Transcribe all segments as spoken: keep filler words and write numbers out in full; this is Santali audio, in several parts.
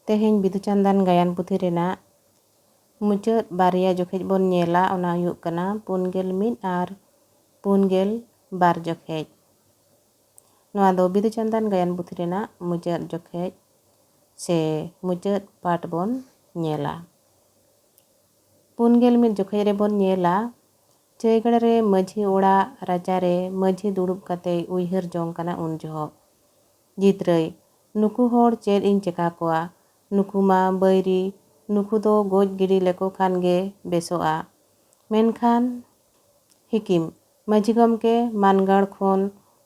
ᱛᱮᱦᱮᱧ ᱵᱤᱫᱩ ᱪᱟᱸᱫᱟᱱ ᱜᱟᱭᱟᱱ ᱯᱩᱛᱷᱤ ᱨᱮᱱᱟᱜ ᱢᱩᱪᱟᱹᱫ ᱵᱟᱨᱭᱟ ᱡᱚᱠᱷᱮᱡ ᱵᱚᱱ ᱧᱮᱞᱟ, ᱚᱱᱟ ᱦᱩᱭᱩᱜ ᱠᱟᱱᱟ ᱯᱩᱱ ᱜᱮᱞ ᱢᱤᱫ ᱟᱨ ᱯᱩᱱ ᱜᱮᱞ ᱵᱟᱨ ᱡᱚᱠᱷᱮᱡ᱾ ᱱᱚᱣᱟ ᱫᱚ ᱵᱤᱫᱩ ᱪᱟᱸᱫᱟᱱ ᱜᱟᱭᱟᱱ ᱯᱩᱛᱷᱤ ᱨᱮᱱᱟᱜ ᱢᱩᱪᱟᱹᱫ ᱡᱚᱠᱷᱮᱡ ᱥᱮ ᱢᱩᱪᱟᱹᱫ ᱯᱟᱴ ᱵᱚᱱ ᱧᱮᱞᱟ᱾ ᱯᱩᱱ ᱜᱮᱞ ᱢᱤᱫ ᱡᱚᱠᱷᱮᱡ ᱨᱮᱵᱚᱱ ᱧᱮᱞᱟ, ᱪᱟᱹᱭᱜᱟᱲ ᱨᱮ ᱢᱟᱹᱡᱷᱤ ᱚᱲᱟᱜ ᱨᱟᱪᱟ ᱨᱮ ᱢᱟᱹᱡᱷᱤ ᱫᱩᱲᱩᱵ ᱠᱟᱛᱮᱭ ᱩᱭᱦᱟᱹᱨ ᱡᱚᱝ ᱠᱟᱱᱟ ᱩᱱ ᱡᱚᱦᱚᱜ᱾ ᱡᱤᱛᱨᱟᱹᱭ, ᱱᱩᱠᱩ ᱦᱚᱲ ᱪᱮᱫ ᱤᱧ ᱪᱮᱠᱟ ᱠᱚᱣᱟ? ᱱᱩᱠᱩ ᱢᱟ ᱵᱟᱹᱭᱨᱤ, ᱱᱩᱠᱩ ᱫᱚ ᱜᱚᱡ ᱜᱤᱰᱤ ᱞᱮᱠᱚ ᱠᱷᱟᱱ ᱜᱮ ᱵᱮᱥᱚᱜᱼᱟ᱾ ᱢᱮᱱᱠᱷᱟᱱ ᱦᱤᱠᱤᱢ, ᱢᱟᱹᱡᱷᱤ ᱜᱚᱢᱠᱮ, ᱢᱟᱱᱜᱟᱲ ᱠᱷᱚᱱ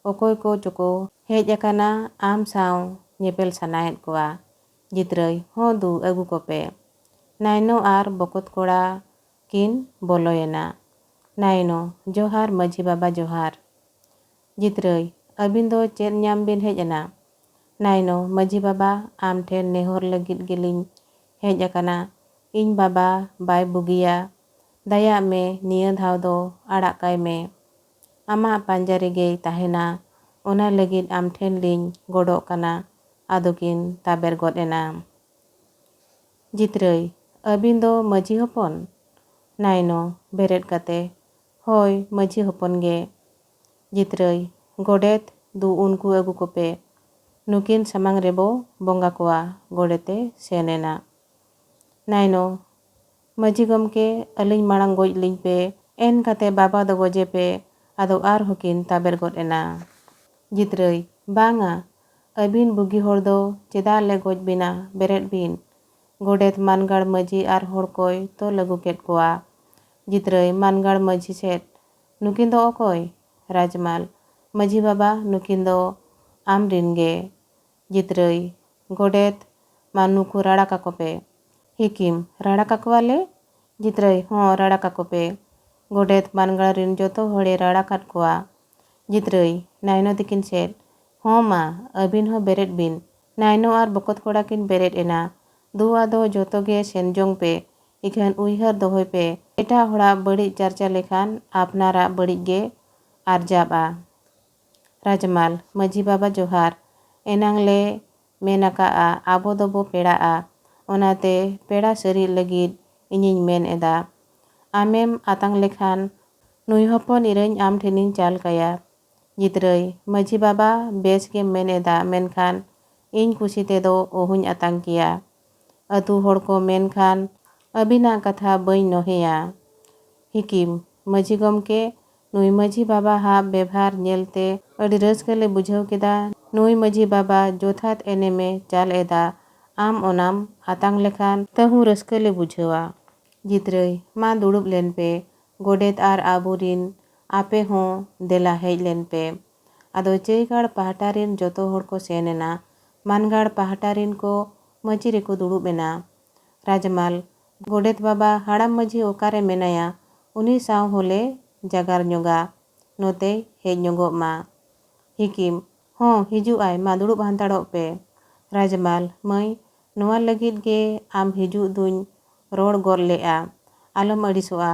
ᱚᱠᱚᱭ ᱠᱚ ᱪᱚᱠᱚ ᱦᱮᱡ ᱟᱠᱟᱱᱟ, ᱟᱢ ᱥᱟᱶ ᱧᱮᱯᱮᱞ ᱥᱟᱱᱟᱭᱮᱫ ᱠᱚᱣᱟ᱾ ᱡᱤᱛᱨᱟᱹᱭ, ᱦᱚᱸ ᱫᱩ, ᱟᱹᱜᱩ ᱠᱚᱯᱮ᱾ ᱱᱟᱭᱱᱚ ᱟᱨ ᱵᱚᱠᱚᱛ ᱠᱚᱲᱟ ᱠᱤᱱ ᱵᱚᱞᱚᱭᱮᱱᱟ᱾ ᱱᱟᱭᱱᱚ, ᱡᱚᱦᱟᱨ ᱢᱟᱹᱡᱷᱤ ᱵᱟᱵᱟ, ᱡᱚᱦᱟᱨ᱾ ᱡᱤᱛᱨᱟᱹᱭ, ᱟᱹᱵᱤᱱ ᱫᱚ ᱪᱮᱫ ᱧᱟᱢ ᱵᱤᱱ ᱦᱮᱡ ᱮᱱᱟ? ᱱᱟᱭᱱᱚ, ᱢᱟᱹᱡᱷᱤ ᱵᱟᱵᱟ, ᱟᱢ ᱴᱷᱮᱱ ᱱᱮᱦᱚᱨ ᱞᱟᱹᱜᱤᱫ ᱜᱮᱞᱤᱧ ᱦᱮᱡ ᱟᱠᱟᱱᱟ᱾ ᱤᱧ ᱵᱟᱵᱟ ᱵᱟᱭ ᱵᱩᱜᱤᱭᱟ᱾ ᱫᱟᱭᱟᱜ ᱢᱮ, ᱱᱤᱭᱟᱹ ᱫᱷᱟᱣ ᱫᱚ ᱟᱲᱟᱜ ᱠᱟᱭ ᱢᱮ᱾ ᱟᱢᱟᱜ ᱯᱟᱸᱡᱟ ᱨᱮᱜᱮᱭ ᱛᱟᱦᱮᱱᱟ, ᱚᱱᱟ ᱞᱟᱹᱜᱤᱫ ᱟᱢ ᱴᱷᱮᱱ ᱞᱤᱧ ᱜᱚᱰᱚᱜ ᱠᱟᱱᱟ᱾ ᱟᱫᱚ ᱠᱤᱱ ᱛᱟᱵᱮᱨ ᱜᱚᱫ ᱮᱱᱟ᱾ ᱡᱤᱛᱨᱟᱹᱭ, ᱟᱹᱵᱤᱱ ᱫᱚ ᱢᱟᱹᱡᱷᱤ ᱦᱚᱯᱚᱱ? ᱱᱟᱭᱱᱚ, ᱵᱮᱨᱮᱫ ᱠᱟᱛᱮ, ᱦᱳᱭ, ᱢᱟᱹᱡᱷᱤ ᱦᱚᱯᱚᱱ ᱜᱮ᱾ ᱡᱤᱛᱨᱟᱹᱭ, ᱜᱚᱰᱮᱛ, ᱫᱩ ᱩᱱᱠᱩ ᱟᱹᱜᱩ ᱠᱚᱯᱮ᱾ ᱱᱩᱠᱤᱱ ᱥᱟᱢᱟᱝ ᱨᱮᱵᱚ ᱵᱚᱸᱜᱟ ᱠᱚᱣᱟ᱾ ᱜᱚᱰᱮᱛᱮ ᱥᱮᱱ ᱮᱱᱟ᱾ ᱱᱟᱭᱱᱚ, ᱢᱟᱹᱡᱷᱤ ᱜᱚᱢᱠᱮ, ᱟᱹᱞᱤᱧ ᱢᱟᱲᱟᱝ ᱜᱚᱡ ᱞᱤᱧ ᱯᱮ᱾ ᱮᱱ ᱠᱟᱛᱮ ᱵᱟᱵᱟ ᱫᱚ ᱜᱚᱡᱮ ᱯᱮ᱾ ᱟᱫᱚ ᱟᱨᱦᱚᱸ ᱠᱤᱱ ᱛᱟᱵᱮᱨ ᱜᱚᱫ ᱮᱱᱟ᱾ ᱡᱤᱛᱨᱟᱹᱭ, ᱵᱟᱝᱟ, ᱟᱹᱵᱤᱱ ᱵᱩᱜᱤ ᱦᱚᱲ ᱫᱚ ᱪᱮᱫᱟᱜ ᱞᱮ ᱜᱚᱡ ᱵᱤᱱᱟ? ᱵᱮᱨᱮᱫ ᱵᱤᱱ᱾ ᱜᱚᱰᱮᱛ, ᱢᱟᱱᱜᱟᱲ ᱢᱟᱹᱡᱷᱤ ᱟᱨ ᱦᱚᱲ ᱠᱚᱭ ᱛᱚᱞ ᱟᱹᱜᱩ ᱠᱮᱫ ᱠᱚᱣᱟ᱾ ᱡᱤᱛᱨᱟᱹᱭ, ᱢᱟᱱᱜᱟᱲ ᱢᱟᱹᱡᱷᱤ ᱥᱮᱫ, ᱱᱩᱠᱤᱱ ᱫᱚ ᱚᱠᱚᱭ? ᱨᱟᱡᱽᱢᱟᱞ, ᱢᱟᱹᱡᱷᱤ ᱵᱟᱵᱟ, ᱱᱩᱠᱤᱱ ᱫᱚ ᱟᱢ ᱨᱤᱱ ᱜᱮ᱾ ᱡᱤᱛᱨᱟᱹᱭ, ᱜᱚᱰᱮᱛ, ᱢᱟ ᱱᱩᱠᱩ ᱨᱟᱲᱟ ᱠᱟᱠᱚ ᱯᱮ᱾ ᱦᱤᱠᱤᱢ, ᱨᱟᱲᱟ ᱠᱟᱠᱚᱣᱟᱞᱮ? ᱡᱤᱛᱨᱟᱹᱭ, ᱦᱚᱸ, ᱨᱟᱲᱟ ᱠᱟᱠᱚ ᱯᱮ᱾ ᱜᱚᱰᱮᱛ ᱢᱟᱱᱜᱟᱲ ᱨᱤᱱ ᱡᱚᱛᱚ ᱦᱚᱲᱮ ᱨᱟᱲᱟ ᱠᱟᱫ ᱠᱚᱣᱟ᱾ ᱡᱤᱛᱨᱟᱹᱭ, ᱱᱟᱭᱱᱚ ᱛᱤᱠᱤᱱ ᱥᱮᱫ, ᱦᱚᱸ ᱢᱟ, ᱟᱹᱵᱤᱱ ᱦᱚᱸ ᱵᱮᱨᱮᱫ ᱵᱤᱱ᱾ ᱱᱟᱭᱱᱚ ᱟᱨ ᱵᱚᱠᱚᱛ ᱠᱚᱲᱟ ᱠᱤᱱ ᱵᱮᱨᱮᱫ ᱮᱱᱟ᱾ ᱫᱩ ᱟᱫᱚ ᱡᱚᱛᱚ ᱜᱮ ᱥᱮᱱ ᱡᱚᱝ ᱯᱮ, ᱤᱠᱷᱟᱹᱱ ᱩᱭᱦᱟᱹᱨ ᱫᱚᱦᱚᱭ ᱯᱮ, ᱮᱴᱟᱜ ᱦᱚᱲᱟᱜ ᱵᱟᱹᱲᱤᱡ ᱪᱟᱨᱪᱟ ᱞᱮᱠᱷᱟᱱ ᱟᱯᱱᱟᱨᱟᱜ ᱵᱟᱹᱲᱤᱡ ᱜᱮ ᱟᱨᱡᱟᱵᱼᱟ᱾ ᱨᱟᱡᱽᱢᱟᱞ, ᱢᱟᱹᱡᱷᱤ ᱵᱟᱵᱟ ᱡᱚᱦᱟᱨ, ᱮᱱᱟᱝ ᱞᱮ ᱢᱮᱱ ᱟᱠᱟᱫᱼᱟ, ᱟᱵᱚ ᱫᱚᱵᱚ ᱯᱮᱲᱟᱜᱼᱟ᱾ ᱚᱱᱟᱛᱮ ᱯᱮᱲᱟ ᱥᱟᱹᱨᱤᱜ ᱞᱟᱹᱜᱤᱫ ᱤᱧᱤᱧ ᱢᱮᱱ ᱮᱫᱟ᱾ ᱟᱢᱮᱢ ᱟᱛᱟᱝ ᱞᱮᱠᱷᱟᱱ ᱱᱩᱭ ᱦᱚᱯᱚᱱ ᱮᱨᱟᱧ ᱟᱢ ᱴᱷᱮᱱᱤᱧ ᱪᱟᱞ ᱠᱟᱭᱟ᱾ ᱡᱤᱛᱨᱟᱹᱭ, ᱢᱟᱹᱡᱷᱤ ᱵᱟᱵᱟ, ᱵᱮᱥ ᱜᱮᱢ ᱢᱮᱱ ᱮᱫᱟ, ᱢᱮᱱᱠᱷᱟᱱ ᱤᱧ ᱠᱩᱥᱤ ᱛᱮᱫᱚ ᱚᱦᱚᱧ ᱟᱛᱟᱝ ᱠᱮᱭᱟ᱾ ᱟᱹᱛᱩ ᱦᱚᱲ ᱠᱚ ᱢᱮᱱᱠᱷᱟᱱ ᱟᱹᱵᱤᱱᱟᱜ ᱠᱟᱛᱷᱟ ᱵᱟᱹᱧ ᱱᱚᱦᱮᱭᱟ᱾ ᱦᱤᱠᱤᱢ, ᱢᱟᱹᱡᱷᱤ ᱜᱚᱢᱠᱮ, ᱱᱩᱭ ᱢᱟᱹᱡᱷᱤ ᱵᱟᱵᱟ ᱦᱟᱜ ᱵᱮᱵᱷᱟᱨ ᱧᱮᱞᱛᱮ ᱟᱹᱰᱤ ᱨᱟᱹᱥᱠᱟᱹ ᱞᱮ ᱵᱩᱡᱷᱟᱹᱣ ᱠᱮᱫᱟ᱾ ᱱᱩᱭ ᱢᱟᱹᱡᱷᱤ ᱵᱟᱵᱟ ᱡᱚᱛᱷᱟᱛ ᱮᱱᱮᱢᱮ ᱪᱟᱞ ᱮᱫᱟ᱾ ᱟᱢ ᱚᱱᱟᱢ ᱟᱛᱟᱝ ᱞᱮᱠᱷᱟᱱ ᱛᱟᱹᱦᱩ ᱨᱟᱹᱥᱠᱟᱹ ᱞᱮ ᱵᱩᱡᱷᱟᱹᱣᱟ᱾ ᱡᱤᱛᱨᱟᱹᱭ, ᱢᱟ ᱫᱩᱲᱩᱵ ᱞᱮᱱ ᱯᱮ᱾ ᱜᱚᱰᱮᱛ ᱟᱨ ᱟᱵᱚᱨᱤᱱ ᱟᱯᱮ ᱦᱚᱸ ᱫᱮᱞᱟ ᱦᱮᱡ ᱞᱮᱱ ᱯᱮ᱾ ᱟᱫᱚ ᱪᱟᱹᱭᱜᱟᱲ ᱯᱟᱦᱴᱟ ᱨᱤᱱ ᱡᱚᱛᱚ ᱦᱚᱲ ᱠᱚ ᱥᱮᱱ ᱮᱱᱟ᱾ ᱢᱟᱱᱜᱟᱲ ᱯᱟᱦᱴᱟ ᱨᱤᱱ ᱠᱚ ᱢᱟᱹᱪᱤ ᱨᱮᱠᱚ ᱫᱩᱲᱩᱵ ᱮᱱᱟ᱾ ᱨᱟᱡᱽᱢᱟᱞ, ᱜᱚᱰᱮᱛ ᱵᱟᱵᱟ, ᱦᱟᱲᱟᱢ ᱢᱟᱹᱡᱷᱤ ᱚᱠᱟᱨᱮ ᱢᱮᱱᱟᱭᱟ? ᱩᱱᱤ ᱥᱟᱶ ᱦᱚᱸᱞᱮ ᱡᱟᱜᱟᱨ ᱧᱚᱜᱟ, ᱱᱚᱛᱮᱭ ᱦᱮᱡ ᱧᱚᱜᱚᱜ ᱢᱟ᱾ ᱦᱤᱠᱤᱢ, ᱦᱚᱸ, ᱦᱤᱡᱩᱜ ᱟᱭ, ᱢᱟ ᱫᱩᱲᱩᱵ ᱦᱟᱱᱛᱟᱲᱚᱜ ᱯᱮ᱾ ᱨᱟᱡᱽᱢᱟᱞ, ᱢᱟᱹᱭ, ᱱᱚᱣᱟ ᱞᱟᱹᱜᱤᱫ ᱜᱮ ᱟᱢ ᱦᱤᱡᱩᱜ ᱫᱩᱧ ᱨᱚᱲ ᱜᱚᱫ ᱞᱮᱫᱼᱟ, ᱟᱞᱚᱢ ᱟᱹᱲᱤᱥᱚᱜᱼᱟ᱾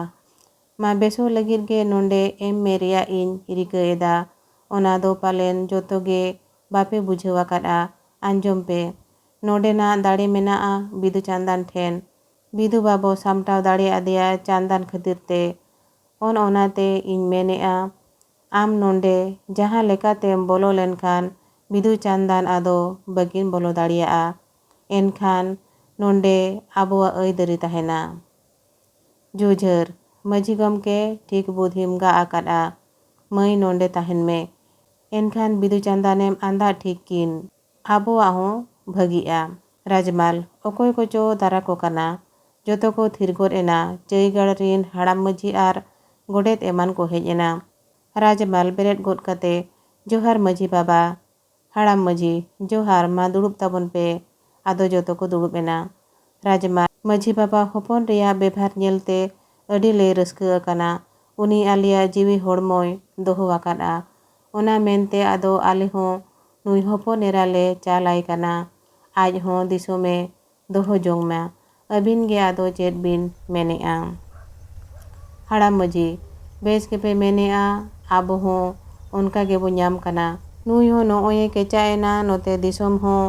ᱢᱟ ᱵᱮᱥᱚᱜ ᱞᱟᱹᱜᱤᱫ ᱜᱮ ᱱᱚᱰᱮ ᱮᱢ ᱢᱮ ᱨᱮᱭᱟᱜ ᱤᱧ ᱨᱤᱠᱟᱹ ᱮᱫᱟ᱾ ᱚᱱᱟ ᱫᱚ ᱯᱟᱞᱮᱱ ᱡᱚᱛᱚ ᱜᱮ ᱵᱟᱯᱮ ᱵᱩᱡᱷᱟᱹᱣ ᱟᱠᱟᱫᱼᱟ᱾ ᱟᱸᱡᱚᱢ ᱯᱮ, ᱱᱚᱰᱮᱱᱟᱜ ᱫᱟᱲᱮ ᱢᱮᱱᱟᱜᱼᱟ ᱵᱤᱫᱩ ᱪᱟᱸᱫᱟᱱ ᱴᱷᱮᱱ᱾ ᱵᱤᱫᱩ ᱵᱟᱵᱚ ᱥᱟᱢᱴᱟᱣ ᱫᱟᱲᱮ ᱟᱫᱮᱭᱟ ᱪᱟᱸᱫᱟᱱ ᱠᱷᱟᱹᱛᱤᱨ ᱛᱮ᱾ ᱚᱱ ᱚᱱᱟᱛᱮ ᱤᱧ ᱢᱮᱱᱮᱫᱼᱟ, ᱟᱢ ᱱᱚᱰᱮ ᱡᱟᱦᱟᱸ ᱞᱮᱠᱟᱛᱮᱢ ᱵᱚᱞᱚ ᱞᱮᱱᱠᱷᱟᱱ ᱵᱤᱫᱩ ᱪᱟᱸᱫᱟᱱ ᱟᱫᱚ ᱵᱟᱹᱠᱤᱱ ᱵᱚᱞᱚ ᱫᱟᱲᱮᱭᱟᱜᱼᱟ᱾ ᱮᱱᱠᱷᱟᱱ ᱱᱚᱰᱮ ᱟᱵᱚᱣᱟᱜ ᱟᱹᱭᱫᱟᱹᱨᱤ ᱛᱟᱦᱮᱱᱟ᱾ ᱡᱩᱡᱷᱟᱹᱨ, ᱢᱟᱹᱡᱷᱤ ᱜᱚᱢᱠᱮ, ᱴᱷᱤᱠ ᱵᱩᱫᱷᱤᱢ ᱜᱟᱜ ᱟᱠᱟᱫᱼᱟ᱾ ᱢᱟᱹᱭ, ᱱᱚᱰᱮ ᱛᱟᱦᱮᱱ ᱢᱮ᱾ ᱮᱱᱠᱷᱟᱱ ᱵᱤᱫᱩ ᱪᱟᱸᱫᱟᱱᱮᱢ ᱟᱸᱫᱟᱜ ᱴᱷᱤᱠ ᱠᱤᱱ᱾ ᱟᱵᱚᱣᱟᱜ ᱦᱚᱸ ᱵᱷᱟᱹᱜᱤᱜᱼᱟ᱾ ᱨᱟᱡᱽᱢᱟᱞ, ᱚᱠᱚᱭ ᱠᱚᱪᱚ ᱫᱟᱨᱟ ᱠᱚ ᱠᱟᱱᱟ᱾ ᱡᱚᱛᱚ ᱠᱚ ᱛᱷᱤᱨ ᱜᱚᱫ ᱮᱱᱟ᱾ ᱪᱟᱹᱭᱜᱟᱲ ᱨᱤᱱ ᱦᱟᱲᱟᱢ ᱢᱟᱹᱡᱷᱤ ᱟᱨ ᱜᱚᱰᱮᱛ ᱮᱢᱟᱱ ᱠᱚ ᱦᱮᱡ ᱮᱱᱟ᱾ ᱨᱟᱡᱽᱢᱟᱞ ᱵᱮᱨᱮᱫ ᱜᱚᱫ ᱠᱟᱛᱮ, ᱡᱚᱦᱟᱨ ᱢᱟᱹᱡᱷᱤ ᱵᱟᱵᱟ᱾ ᱦᱟᱲᱟᱢ ᱢᱟᱹᱡᱷᱤ, ᱡᱚᱦᱟᱨ, ᱢᱟ ᱫᱩᱲᱩᱵ ᱛᱟᱵᱚᱱ ᱯᱮ᱾ ᱟᱫᱚ ᱡᱚᱛᱚ ᱠᱚ ᱫᱩᱲᱩᱵ ᱮᱱᱟ᱾ ᱨᱟᱡᱽᱢᱟᱞ, ᱢᱟᱹᱡᱷᱤ ᱵᱟᱵᱟ ᱦᱚᱯᱚᱱ ᱨᱮᱭᱟᱜ ᱵᱮᱵᱷᱟᱨ ᱧᱮᱞᱛᱮ ᱟᱹᱰᱤ ᱞᱮ ᱨᱟᱹᱥᱠᱟᱹ ᱟᱠᱟᱱᱟ᱾ ᱩᱱᱤ ᱟᱞᱮᱭᱟᱜ ᱡᱤᱣᱤ ᱦᱚᱲᱢᱚᱭ ᱫᱚᱦᱚ ᱟᱠᱟᱫᱼᱟ᱾ ᱚᱱᱟ ᱢᱮᱱᱛᱮ ᱟᱫᱚ ᱟᱞᱮ ᱦᱚᱸ ᱱᱩᱭ ᱦᱚᱯᱚᱱ ᱮᱨᱟ ᱞᱮ ᱪᱟᱞ ᱟᱭ ᱠᱟᱱᱟ᱾ ᱟᱡ ᱦᱚᱸ ᱫᱤᱥᱚᱢᱮ ᱫᱚᱦᱚ ᱡᱚᱝ ᱢᱟ᱾ ᱟᱹᱵᱤᱱ ᱜᱮ ᱟᱫᱚ ᱪᱮᱫ ᱵᱤᱱ ᱢᱮᱱᱮᱜᱼᱟ? ᱦᱟᱲᱟᱢ ᱢᱟᱹᱡᱷᱤ, ᱵᱮᱥ ᱜᱮᱯᱮ ᱢᱮᱱᱮᱜᱼᱟ, ᱟᱵᱚ ᱦᱚᱸ ᱚᱱᱠᱟ ᱜᱮᱵᱚ ᱧᱟᱢ ᱠᱟᱱᱟ᱾ ᱱᱩᱭ ᱦᱚᱸ ᱱᱚᱜᱼᱚᱭᱮ ᱠᱮᱪᱟᱜ ᱮᱱᱟ, ᱱᱚᱛᱮ ᱫᱤᱥᱚᱢ ᱦᱚᱸ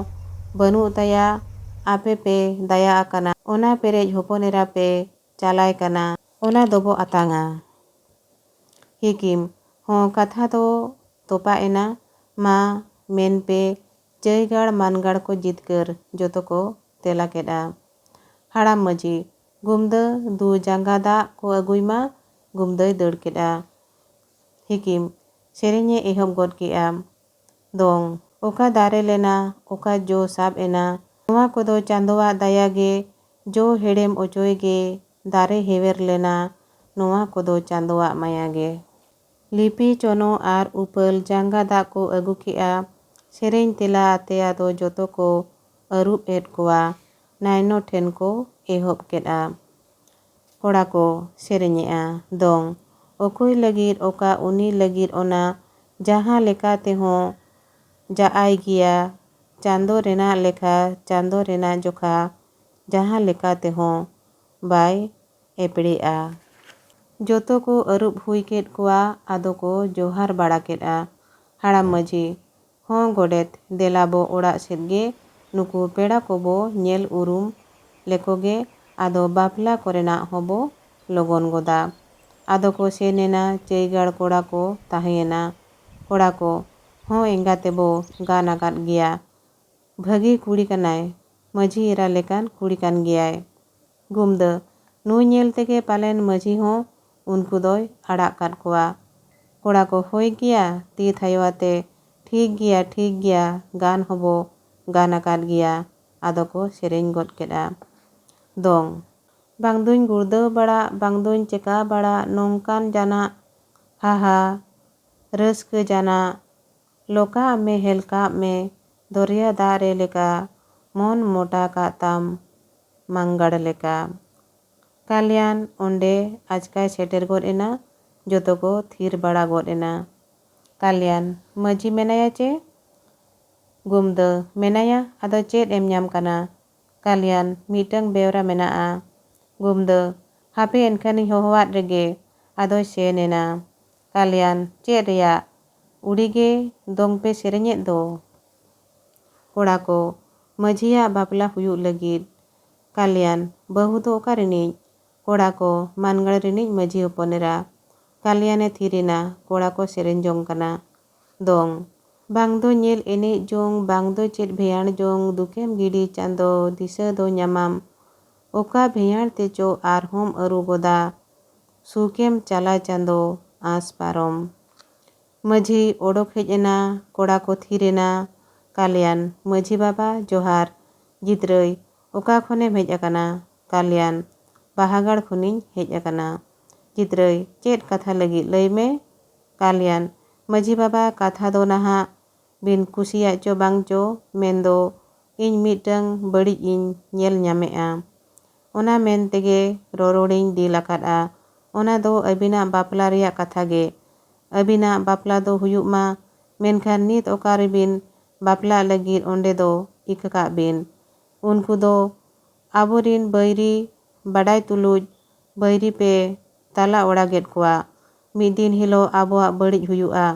ᱵᱟᱹᱱᱩᱜ ᱛᱟᱭᱟ, ᱟᱯᱮ ᱯᱮ ᱫᱟᱭᱟ ᱟᱠᱟᱱᱟ᱾ ᱚᱱᱟ ᱯᱮᱨᱮᱡ ᱦᱚᱯᱚᱱ ᱮᱨᱟ ᱯᱮ ᱪᱟᱞᱟᱭ ᱠᱟᱱᱟ, ᱚᱱᱟ ᱫᱚᱵᱚ ᱟᱛᱟᱝᱟ᱾ ᱦᱤᱠᱤᱢ, ᱦᱚᱸ, ᱠᱟᱛᱷᱟ ᱫᱚ ᱛᱚᱯᱟᱜ ᱮᱱᱟ᱾ ᱢᱟ ᱢᱮᱱ ᱯᱮ, ᱪᱟᱹᱭᱜᱟᱲ ᱢᱟᱱᱜᱟᱲ ᱠᱚ ᱡᱤᱛᱠᱟᱹᱨ, ᱡᱚᱛᱚ ᱠᱚ ᱛᱮᱞᱟ ᱠᱮᱫᱼᱟ᱾ ᱦᱟᱲᱟᱢ ᱢᱟᱹᱡᱷᱤ, ᱜᱩᱢᱫᱟᱹ ᱫᱩ ᱡᱟᱸᱜᱟ ᱫᱟᱜ ᱠᱚ ᱟᱹᱜᱩᱭ ᱢᱟ᱾ ᱜᱩᱢᱫᱟᱹᱭ ᱫᱟᱹᱲ ᱠᱮᱫᱼᱟ᱾ ᱦᱤᱠᱤᱢ ᱥᱮᱨᱮᱧᱮ ᱮᱦᱚᱵ ᱜᱚᱫ ᱠᱮᱫᱼᱟ᱾ ᱫᱚᱝ᱾ ᱚᱠᱟ ᱫᱟᱨᱮ ᱞᱮᱱᱟ, ᱚᱠᱟ ᱡᱚ ᱥᱟᱵ ᱮᱱᱟ, ᱱᱚᱣᱟ ᱠᱚᱫᱚ ᱪᱟᱸᱫᱚᱣᱟᱜ ᱫᱟᱭᱟ ᱜᱮ, ᱡᱚ ᱦᱮᱲᱮᱢ ᱚᱪᱚᱭ ᱜᱮ, ᱫᱟᱨᱮ ᱦᱮᱣᱮᱨ ᱞᱮᱱᱟ, ᱱᱚᱣᱟ ᱠᱚᱫᱚ ᱪᱟᱸᱫᱚᱣᱟᱜ ᱢᱟᱭᱟ ᱜᱮ᱾ ᱞᱤᱯᱤ ᱪᱚᱱᱚ ᱟᱨ ᱩᱯᱟᱹᱞ ᱡᱟᱸᱜᱟ ᱫᱟᱜ ᱠᱚ ᱟᱹᱜᱩ ᱠᱮᱫᱼᱟ᱾ ᱥᱮᱨᱮᱧ ᱛᱮᱞᱟ ᱟᱛᱮ ᱟᱫᱚ ᱡᱚᱛᱚ ᱠᱚ ᱟᱹᱨᱩᱵ ᱮᱫ ᱠᱚᱣᱟ᱾ ᱱᱟᱭᱱᱚ ᱴᱷᱮᱱ ᱠᱚ ᱮᱦᱚᱵ ᱠᱮᱫᱼᱟ᱾ ᱠᱚᱲᱟ ᱠᱚ ᱥᱮᱨᱮᱧᱮᱜᱼᱟ ᱫᱚᱝ᱾ ᱚᱠᱚᱭ ᱞᱟᱹᱜᱤᱫ ᱚᱠᱟ, ᱩᱱᱤ ᱞᱟᱹᱜᱤᱫ ᱚᱱᱟ, ᱡᱟᱦᱟᱸ ᱞᱮᱠᱟ ᱛᱮᱦᱚᱸ ᱡᱟᱜᱼᱟᱭ ᱜᱮᱭᱟ᱾ ᱪᱟᱸᱫᱚ ᱨᱮᱱᱟᱜ ᱞᱮᱠᱷᱟ, ᱪᱟᱸᱫᱚ ᱨᱮᱱᱟᱜ ᱡᱚᱠᱷᱟ, ᱡᱟᱦᱟᱸ ᱞᱮᱠᱟ ᱛᱮᱦᱚᱸ ᱵᱟᱭ ᱮᱯᱲᱮᱜᱼᱟ᱾ ᱡᱚᱛᱚ ᱠᱚ ᱟᱹᱨᱩᱵ ᱦᱩᱭ ᱠᱮᱫ ᱠᱚᱣᱟ, ᱟᱫᱚ ᱠᱚ ᱡᱚᱦᱟᱨ ᱵᱟᱲᱟ ᱠᱮᱫᱼᱟ᱾ ᱦᱟᱲᱟᱢ ᱢᱟᱹᱡᱷᱤ, ᱦᱚᱸ ᱜᱚᱰᱮᱛ, ᱫᱮᱞᱟ ᱵᱚ ᱚᱲᱟᱜ ᱥᱮᱫ ᱜᱮ, ᱱᱩᱠᱩ ᱯᱮᱲᱟ ᱠᱚᱵᱚ ᱧᱮᱞ ᱩᱨᱩᱢ ᱞᱮᱠᱚ ᱜᱮ, ᱟᱫᱚ ᱵᱟᱯᱞᱟ ᱠᱚᱨᱮᱱᱟᱜ ᱦᱚᱸᱵᱚ ᱞᱚᱜᱚᱱ ᱜᱚᱫᱟ᱾ ᱟᱫᱚ ᱠᱚ ᱥᱮᱱ ᱮᱱᱟ, ᱪᱟᱹᱭᱜᱟᱲ ᱠᱚᱲᱟ ᱠᱚ ᱛᱟᱦᱮᱸᱭᱮᱱᱟ᱾ ᱠᱚᱲᱟ ᱠᱚ, ᱦᱚᱸ ᱮᱸᱜᱟ ᱛᱮᱵᱚ ᱜᱟᱱ ᱟᱠᱟᱫ ᱜᱮᱭᱟ᱾ ᱵᱷᱟᱹᱜᱤ ᱠᱩᱲᱤ ᱠᱟᱱᱟᱭ, ᱢᱟᱹᱡᱷᱤ ᱮᱨᱟ ᱞᱮᱠᱟᱱ ᱠᱩᱲᱤ ᱠᱟᱱ ᱜᱮᱭᱟᱭ᱾ ᱜᱩᱢᱫᱟᱹ, ᱱᱩᱭ ᱧᱮᱞ ᱛᱮᱜᱮ ᱯᱟᱞᱮᱱ ᱢᱟᱹᱡᱷᱤ ᱦᱚᱸ ᱩᱱᱠᱩ ᱫᱚᱭ ᱟᱲᱟᱜ ᱠᱟᱫ ᱠᱚᱣᱟ᱾ ᱠᱚᱲᱟ ᱠᱚ, ᱦᱳᱭ ᱜᱮᱭᱟ, ᱛᱤ ᱛᱷᱟᱭᱚ ᱟᱛᱮ, ᱴᱷᱤᱠ ᱜᱮᱭᱟ, ᱴᱷᱤᱠ ᱜᱮᱭᱟ, ᱜᱟᱱ ᱦᱚᱸᱵᱚ ᱜᱟᱱ ᱟᱠᱟᱫ ᱜᱮᱭᱟ᱾ ᱟᱫᱚ ᱠᱚ ᱥᱮᱨᱮᱧ ᱜᱚᱫ ᱠᱮᱫᱼᱟ᱾ ᱫᱚᱝ᱾ ᱵᱟᱝ ᱫᱩᱧ ᱜᱩᱲᱫᱟᱹᱣ ᱵᱟᱲᱟᱜ, ᱵᱟᱝ ᱫᱩᱧ ᱪᱮᱠᱟ ᱵᱟᱲᱟᱜ, ᱱᱚᱝᱠᱟᱱ ᱡᱟᱱᱟᱜ, ᱦᱟᱦᱟ, ᱨᱟᱹᱥᱠᱟᱹ ᱡᱟᱱᱟᱜ, ᱞᱚᱠᱟᱜ ᱢᱮ, ᱦᱮᱞᱠᱟᱜ ᱢᱮ, ᱫᱚᱨᱭᱟ ᱫᱟᱜ ᱨᱮ ᱞᱮᱠᱟ, ᱢᱚᱱ ᱢᱚᱴᱟ ᱠᱟᱜ ᱛᱟᱢ, ᱢᱟᱝᱜᱟᱲ ᱞᱮᱠᱟ᱾ ᱠᱟᱞᱭᱟᱱ ᱚᱸᱰᱮ ᱟᱪᱠᱟᱭ ᱥᱮᱴᱮᱨ ᱜᱚᱫ ᱮᱱᱟ᱾ ᱡᱚᱛᱚ ᱠᱚ ᱛᱷᱤᱨ ᱵᱟᱲᱟ ᱜᱚᱫ ᱮᱱᱟ᱾ ᱠᱟᱞᱭᱟᱱ, ᱢᱟᱹᱡᱷᱤ ᱢᱮᱱᱟᱭᱟ ᱪᱮ? ᱜᱩᱢᱫᱟᱹ, ᱢᱮᱱᱟᱭᱟ, ᱟᱫᱚ ᱪᱮᱫ ᱮᱢ ᱧᱟᱢ ᱠᱟᱱᱟ? ᱠᱟᱞᱭᱟᱱ, ᱢᱤᱫᱴᱟᱝ ᱵᱮᱣᱨᱟ ᱢᱮᱱᱟᱜᱼᱟ᱾ ᱜᱩᱢᱫᱟᱹ, ᱦᱟᱯᱮ ᱮᱱᱠᱷᱟᱱᱤᱧ ᱦᱚᱦᱚᱣᱟᱫ ᱨᱮᱜᱮ᱾ ᱟᱫᱚᱭ ᱥᱮᱱ ᱮᱱᱟ᱾ ᱠᱟᱞᱭᱟᱱ, ᱪᱮᱫ ᱨᱮᱭᱟᱜ? ᱩᱰᱤᱜᱮ ᱫᱚᱝ ᱯᱮ ᱥᱮᱨᱮᱧᱮᱫ ᱫᱚ᱾ ᱠᱚᱲᱟ ᱠᱚ, ᱢᱟᱹᱡᱷᱤᱭᱟᱜ ᱵᱟᱯᱞᱟ ᱦᱩᱭᱩᱜ ᱞᱟᱹᱜᱤᱫ᱾ ᱠᱟᱞᱭᱟᱱ, ᱵᱟᱹᱦᱩ ᱫᱚ ᱚᱠᱟ ᱨᱤᱱᱤᱡ? ᱠᱚᱲᱟ ᱠᱚ, ᱢᱟᱱᱜᱟᱲ ᱨᱤᱱᱤᱡ ᱢᱟᱹᱡᱷᱤ ᱦᱚᱯᱚᱱ ᱮᱨᱟ᱾ ᱠᱟᱞᱭᱟᱱᱮ ᱛᱷᱤᱨ ᱮᱱᱟ, ᱠᱚᱲᱟ ᱠᱚ ᱥᱮᱨᱮᱧ ᱡᱚᱝ ᱠᱟᱱᱟ᱾ ᱫᱚᱝ᱾ ᱵᱟᱝ ᱫᱚ ᱧᱮᱞ ᱮᱱᱮᱡ ᱡᱚᱝ, ᱵᱟᱝ ᱫᱚ ᱪᱮᱫ ᱵᱷᱮᱭᱟᱬ ᱡᱚᱝ, ᱫᱩᱠᱮᱢ ᱜᱤᱰᱤ ᱪᱟᱸᱫᱚ, ᱫᱤᱥᱟᱹ ᱫᱚ ᱧᱟᱢᱟᱢ᱾ ᱚᱠᱟ ᱵᱷᱮᱭᱟᱬ ᱛᱮᱪᱚ ᱟᱨᱦᱚᱸᱢ ᱟᱹᱨᱩ ᱜᱚᱫᱟ, ᱥᱩᱠᱮᱢ ᱪᱟᱞᱟ ᱪᱟᱸᱫᱚ, ᱟᱸᱥ ᱯᱟᱨᱚᱢ᱾ ᱢᱟᱹᱡᱷᱤ ᱚᱰᱚᱠ ᱦᱮᱡ ᱮᱱᱟ, ᱠᱚᱲᱟ ᱠᱚ ᱛᱷᱤᱨ ᱮᱱᱟ᱾ ᱠᱟᱞᱭᱟᱱ, ᱢᱟᱹᱡᱷᱤ ᱵᱟᱵᱟ, ᱡᱚᱦᱟᱨ᱾ ᱡᱤᱛᱨᱟᱹᱭ, ᱚᱠᱟ ᱠᱷᱚᱱᱮᱢ ᱦᱮᱡ ᱟᱠᱟᱱᱟ? ᱠᱟᱞᱭᱟᱱ, ᱵᱟᱦᱟᱜᱟᱲ ᱠᱷᱚᱱᱤᱧ ᱦᱮᱡ ᱟᱠᱟᱱᱟ᱾ ᱡᱤᱛᱨᱟᱹᱭ, ᱪᱮᱫ ᱠᱟᱛᱷᱟ ᱞᱟᱹᱜᱤᱫ, ᱞᱟᱹᱭ ᱢᱮ᱾ ᱠᱟᱞᱭᱟᱱ, ᱢᱟᱹᱡᱷᱤ ᱵᱟᱵᱟ, ᱠᱟᱛᱷᱟ ᱫᱚ ᱱᱟᱦᱟᱜ ᱵᱤᱱ ᱠᱩᱥᱤᱭᱟᱜ ᱪᱚ ᱵᱟᱝ ᱪᱚ, ᱢᱮᱱᱫᱚ ᱤᱧ ᱢᱤᱫᱴᱟᱹᱝ ᱵᱟᱹᱲᱤᱡ ᱤᱧ ᱧᱮᱞ ᱧᱟᱢᱮᱜᱼᱟ᱾ ᱚᱱᱟ ᱢᱮᱱ ᱛᱮᱜᱮ ᱨᱚᱨᱚᱲᱤᱧ ᱰᱤᱞ ᱟᱠᱟᱫᱼᱟ᱾ ᱚᱱᱟ ᱫᱚ ᱟᱹᱵᱤᱱᱟᱜ ᱵᱟᱯᱞᱟ ᱨᱮᱭᱟᱜ ᱠᱟᱛᱷᱟ ᱜᱮ᱾ ᱟᱹᱵᱤᱱᱟᱜ ᱵᱟᱯᱞᱟ ᱫᱚ ᱦᱩᱭᱩᱜ ᱢᱟ, ᱢᱮᱱᱠᱷᱟᱱ ᱱᱤᱛ ᱚᱠᱟ ᱨᱮᱵᱤᱱ ᱵᱟᱯᱞᱟᱜ ᱞᱟᱹᱜᱤᱫ ᱚᱸᱰᱮ ᱫᱚ ᱤᱠᱟᱹ ᱠᱟᱜ ᱵᱤᱱ᱾ ᱩᱱᱠᱩ ᱫᱚ ᱟᱵᱚᱨᱤᱱ ᱵᱟᱹᱭᱨᱤ ᱵᱟᱰᱟᱭ ᱛᱩᱞᱩᱡ ᱵᱟᱹᱭᱨᱤ ᱯᱮ ᱛᱟᱞᱟ ᱚᱲᱟᱜᱮᱫ ᱠᱚᱣᱟ᱾ ᱢᱤᱫ ᱫᱤᱱ ᱦᱤᱞᱳᱜ ᱟᱵᱚᱣᱟᱜ ᱵᱟᱹᱲᱤᱡ ᱦᱩᱭᱩᱜᱼᱟ᱾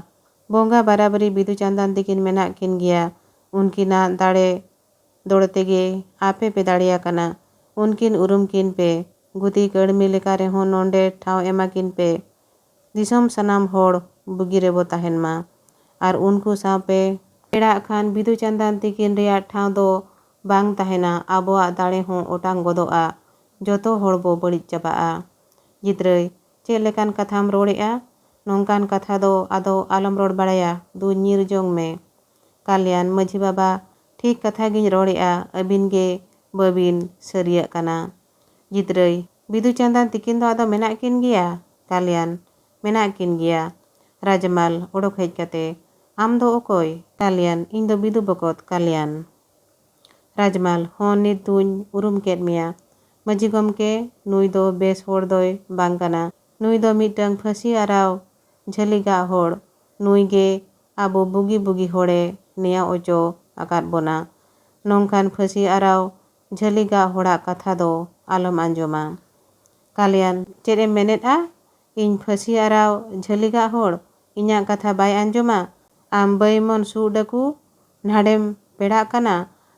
ᱵᱚᱸᱜᱟ ᱵᱟᱨᱟᱵᱟᱨᱤ ᱵᱤᱫᱩ ᱪᱟᱸᱫᱟᱱ ᱛᱤᱠᱤᱱ ᱢᱮᱱᱟᱜ ᱠᱤᱱ ᱜᱮᱭᱟ᱾ ᱩᱱᱠᱤᱱᱟᱜ ᱫᱟᱲᱮ ᱫᱚᱲ ᱛᱮᱜᱮ ᱟᱯᱮ ᱯᱮ ᱫᱟᱲᱮᱭᱟᱠᱟᱱᱟ᱾ ᱩᱱᱠᱤᱱ ᱩᱨᱩᱢ ᱠᱤᱱ ᱯᱮ᱾ ᱜᱩᱛᱤ ᱠᱟᱹᱲᱢᱤ ᱞᱮᱠᱟ ᱨᱮᱦᱚᱸ ᱱᱚᱰᱮ ᱴᱷᱟᱶ ᱮᱢᱟ ᱠᱤᱱ ᱯᱮ᱾ ᱫᱤᱥᱚᱢ ᱥᱟᱱᱟᱢ ᱦᱚᱲ ᱵᱩᱜᱤ ᱨᱮᱵᱚ ᱛᱟᱦᱮᱱ ᱢᱟ᱾ ᱟᱨ ᱩᱱᱠᱩ ᱥᱟᱶ ᱯᱮ ᱯᱮᱲᱟᱜ ᱠᱷᱟᱱ ᱵᱤᱫᱩ ᱪᱟᱸᱫᱟᱱ ᱛᱤᱠᱤᱱ ᱨᱮᱭᱟᱜ ᱴᱷᱟᱶ ᱫᱚ ᱵᱟᱝ ᱛᱟᱦᱮᱱᱟ, ᱟᱵᱚᱣᱟᱜ ᱫᱟᱲᱮ ᱦᱚᱸ ᱚᱴᱟᱝ ᱜᱚᱫᱚᱜᱼᱟ, ᱡᱚᱛᱚ ᱦᱚᱲ ᱵᱚ ᱵᱟᱹᱲᱤᱡ ᱪᱟᱵᱟᱜᱼᱟ᱾ ᱡᱤᱛᱨᱟᱹᱭ, ᱪᱮᱫ ᱞᱮᱠᱟᱱ ᱠᱟᱛᱷᱟᱢ ᱨᱚᱲᱮᱜᱼᱟ? ᱱᱚᱝᱠᱟᱱ ᱠᱟᱛᱷᱟ ᱫᱚ ᱟᱫᱚ ᱟᱞᱚᱢ ᱨᱚᱲ ᱵᱟᱲᱟᱭᱟ, ᱫᱩ ᱧᱤᱨ ᱡᱚᱝ ᱢᱮ᱾ ᱠᱟᱞᱭᱟᱱ, ᱢᱟᱹᱡᱷᱤ ᱵᱟᱵᱟ, ᱴᱷᱤᱠ ᱠᱟᱛᱷᱟ ᱜᱤᱧ ᱨᱚᱲᱮᱜᱼᱟ, ᱟᱹᱵᱤᱱ ᱜᱮ ᱵᱟᱹᱵᱤᱱ ᱥᱟᱹᱨᱤᱭᱟᱜ ᱠᱟᱱᱟ᱾ ᱡᱤᱛᱨᱟᱹᱭ, ᱵᱤᱫᱩ ᱪᱟᱸᱫᱟᱱ ᱛᱤᱠᱤᱱ ᱫᱚ ᱟᱫᱚ ᱢᱮᱱᱟᱜ ᱠᱤᱱ ᱜᱮᱭᱟ? ᱠᱟᱞᱭᱟᱱ, ᱢᱮᱱᱟᱜ ᱠᱤᱱ ᱜᱮᱭᱟ᱾ ᱨᱟᱡᱽᱢᱟᱞ ᱚᱰᱚᱠ ᱦᱮᱡ ᱠᱟᱛᱮ, ᱟᱢ ᱫᱚ ᱚᱠᱚᱭ? ᱠᱟᱞᱭᱟᱱ, ᱤᱧ ᱫᱚ ᱵᱤᱫᱩ ᱵᱚᱠᱚᱛ ᱠᱟᱞᱭᱟᱱ᱾ ᱨᱟᱡᱽᱢᱟᱞ, ᱦᱚᱸ, ᱱᱤᱛ ᱫᱩᱧ ᱩᱨᱩᱢ ᱠᱮᱫ ᱢᱮᱭᱟ᱾ ᱢᱟᱹᱡᱷᱤ ᱜᱚᱢᱠᱮ, ᱱᱩᱭ ᱫᱚ ᱵᱮᱥ ᱦᱚᱲ ᱫᱚᱭ ᱵᱟᱝ ᱠᱟᱱᱟ᱾ ᱱᱩᱭ ᱫᱚ ᱢᱤᱫᱴᱟᱝ ᱯᱷᱟᱹᱥᱤ ᱟᱨᱟᱣ ᱡᱷᱟᱹᱞᱤᱜᱟᱜ ᱦᱚᱲ᱾ ᱱᱩᱭ ᱜᱮ ᱟᱵᱚ ᱵᱩᱜᱤ ᱵᱩᱜᱤ ᱦᱚᱲᱮ ᱱᱮᱭᱟᱣ ᱚᱪᱚ ᱟᱠᱟᱫ ᱵᱚᱱᱟ᱾ ᱱᱚᱝᱠᱟᱱ ᱯᱷᱟᱹᱥᱤ ᱟᱨᱟᱣ ᱡᱷᱟᱹᱞᱤᱜᱟᱜ ᱦᱚᱲᱟᱜ ᱠᱟᱛᱷᱟ ᱫᱚ ᱟᱞᱚᱢ ᱟᱸᱡᱚᱢᱟ᱾ ᱠᱟᱞᱭᱟᱱ, ᱪᱮᱫ ᱮᱢ ᱢᱮᱱᱮᱫᱼᱟ? ᱤᱧ ᱯᱷᱟᱹᱥᱤ ᱟᱨᱟᱣ ᱡᱷᱟᱹᱞᱤᱜᱟᱜ ᱦᱚᱲ ᱤᱧᱟᱜ ᱠᱟᱛᱷᱟ ᱵᱟᱭ ᱟᱸᱡᱚᱢᱟ? ᱟᱢ ᱵᱟᱹᱭᱢᱚᱱ ᱥᱩᱜ ᱰᱟᱹᱠᱩ, ᱱᱟᱰᱮᱢ ᱯᱮᱲᱟᱜ ᱠᱟᱱᱟ?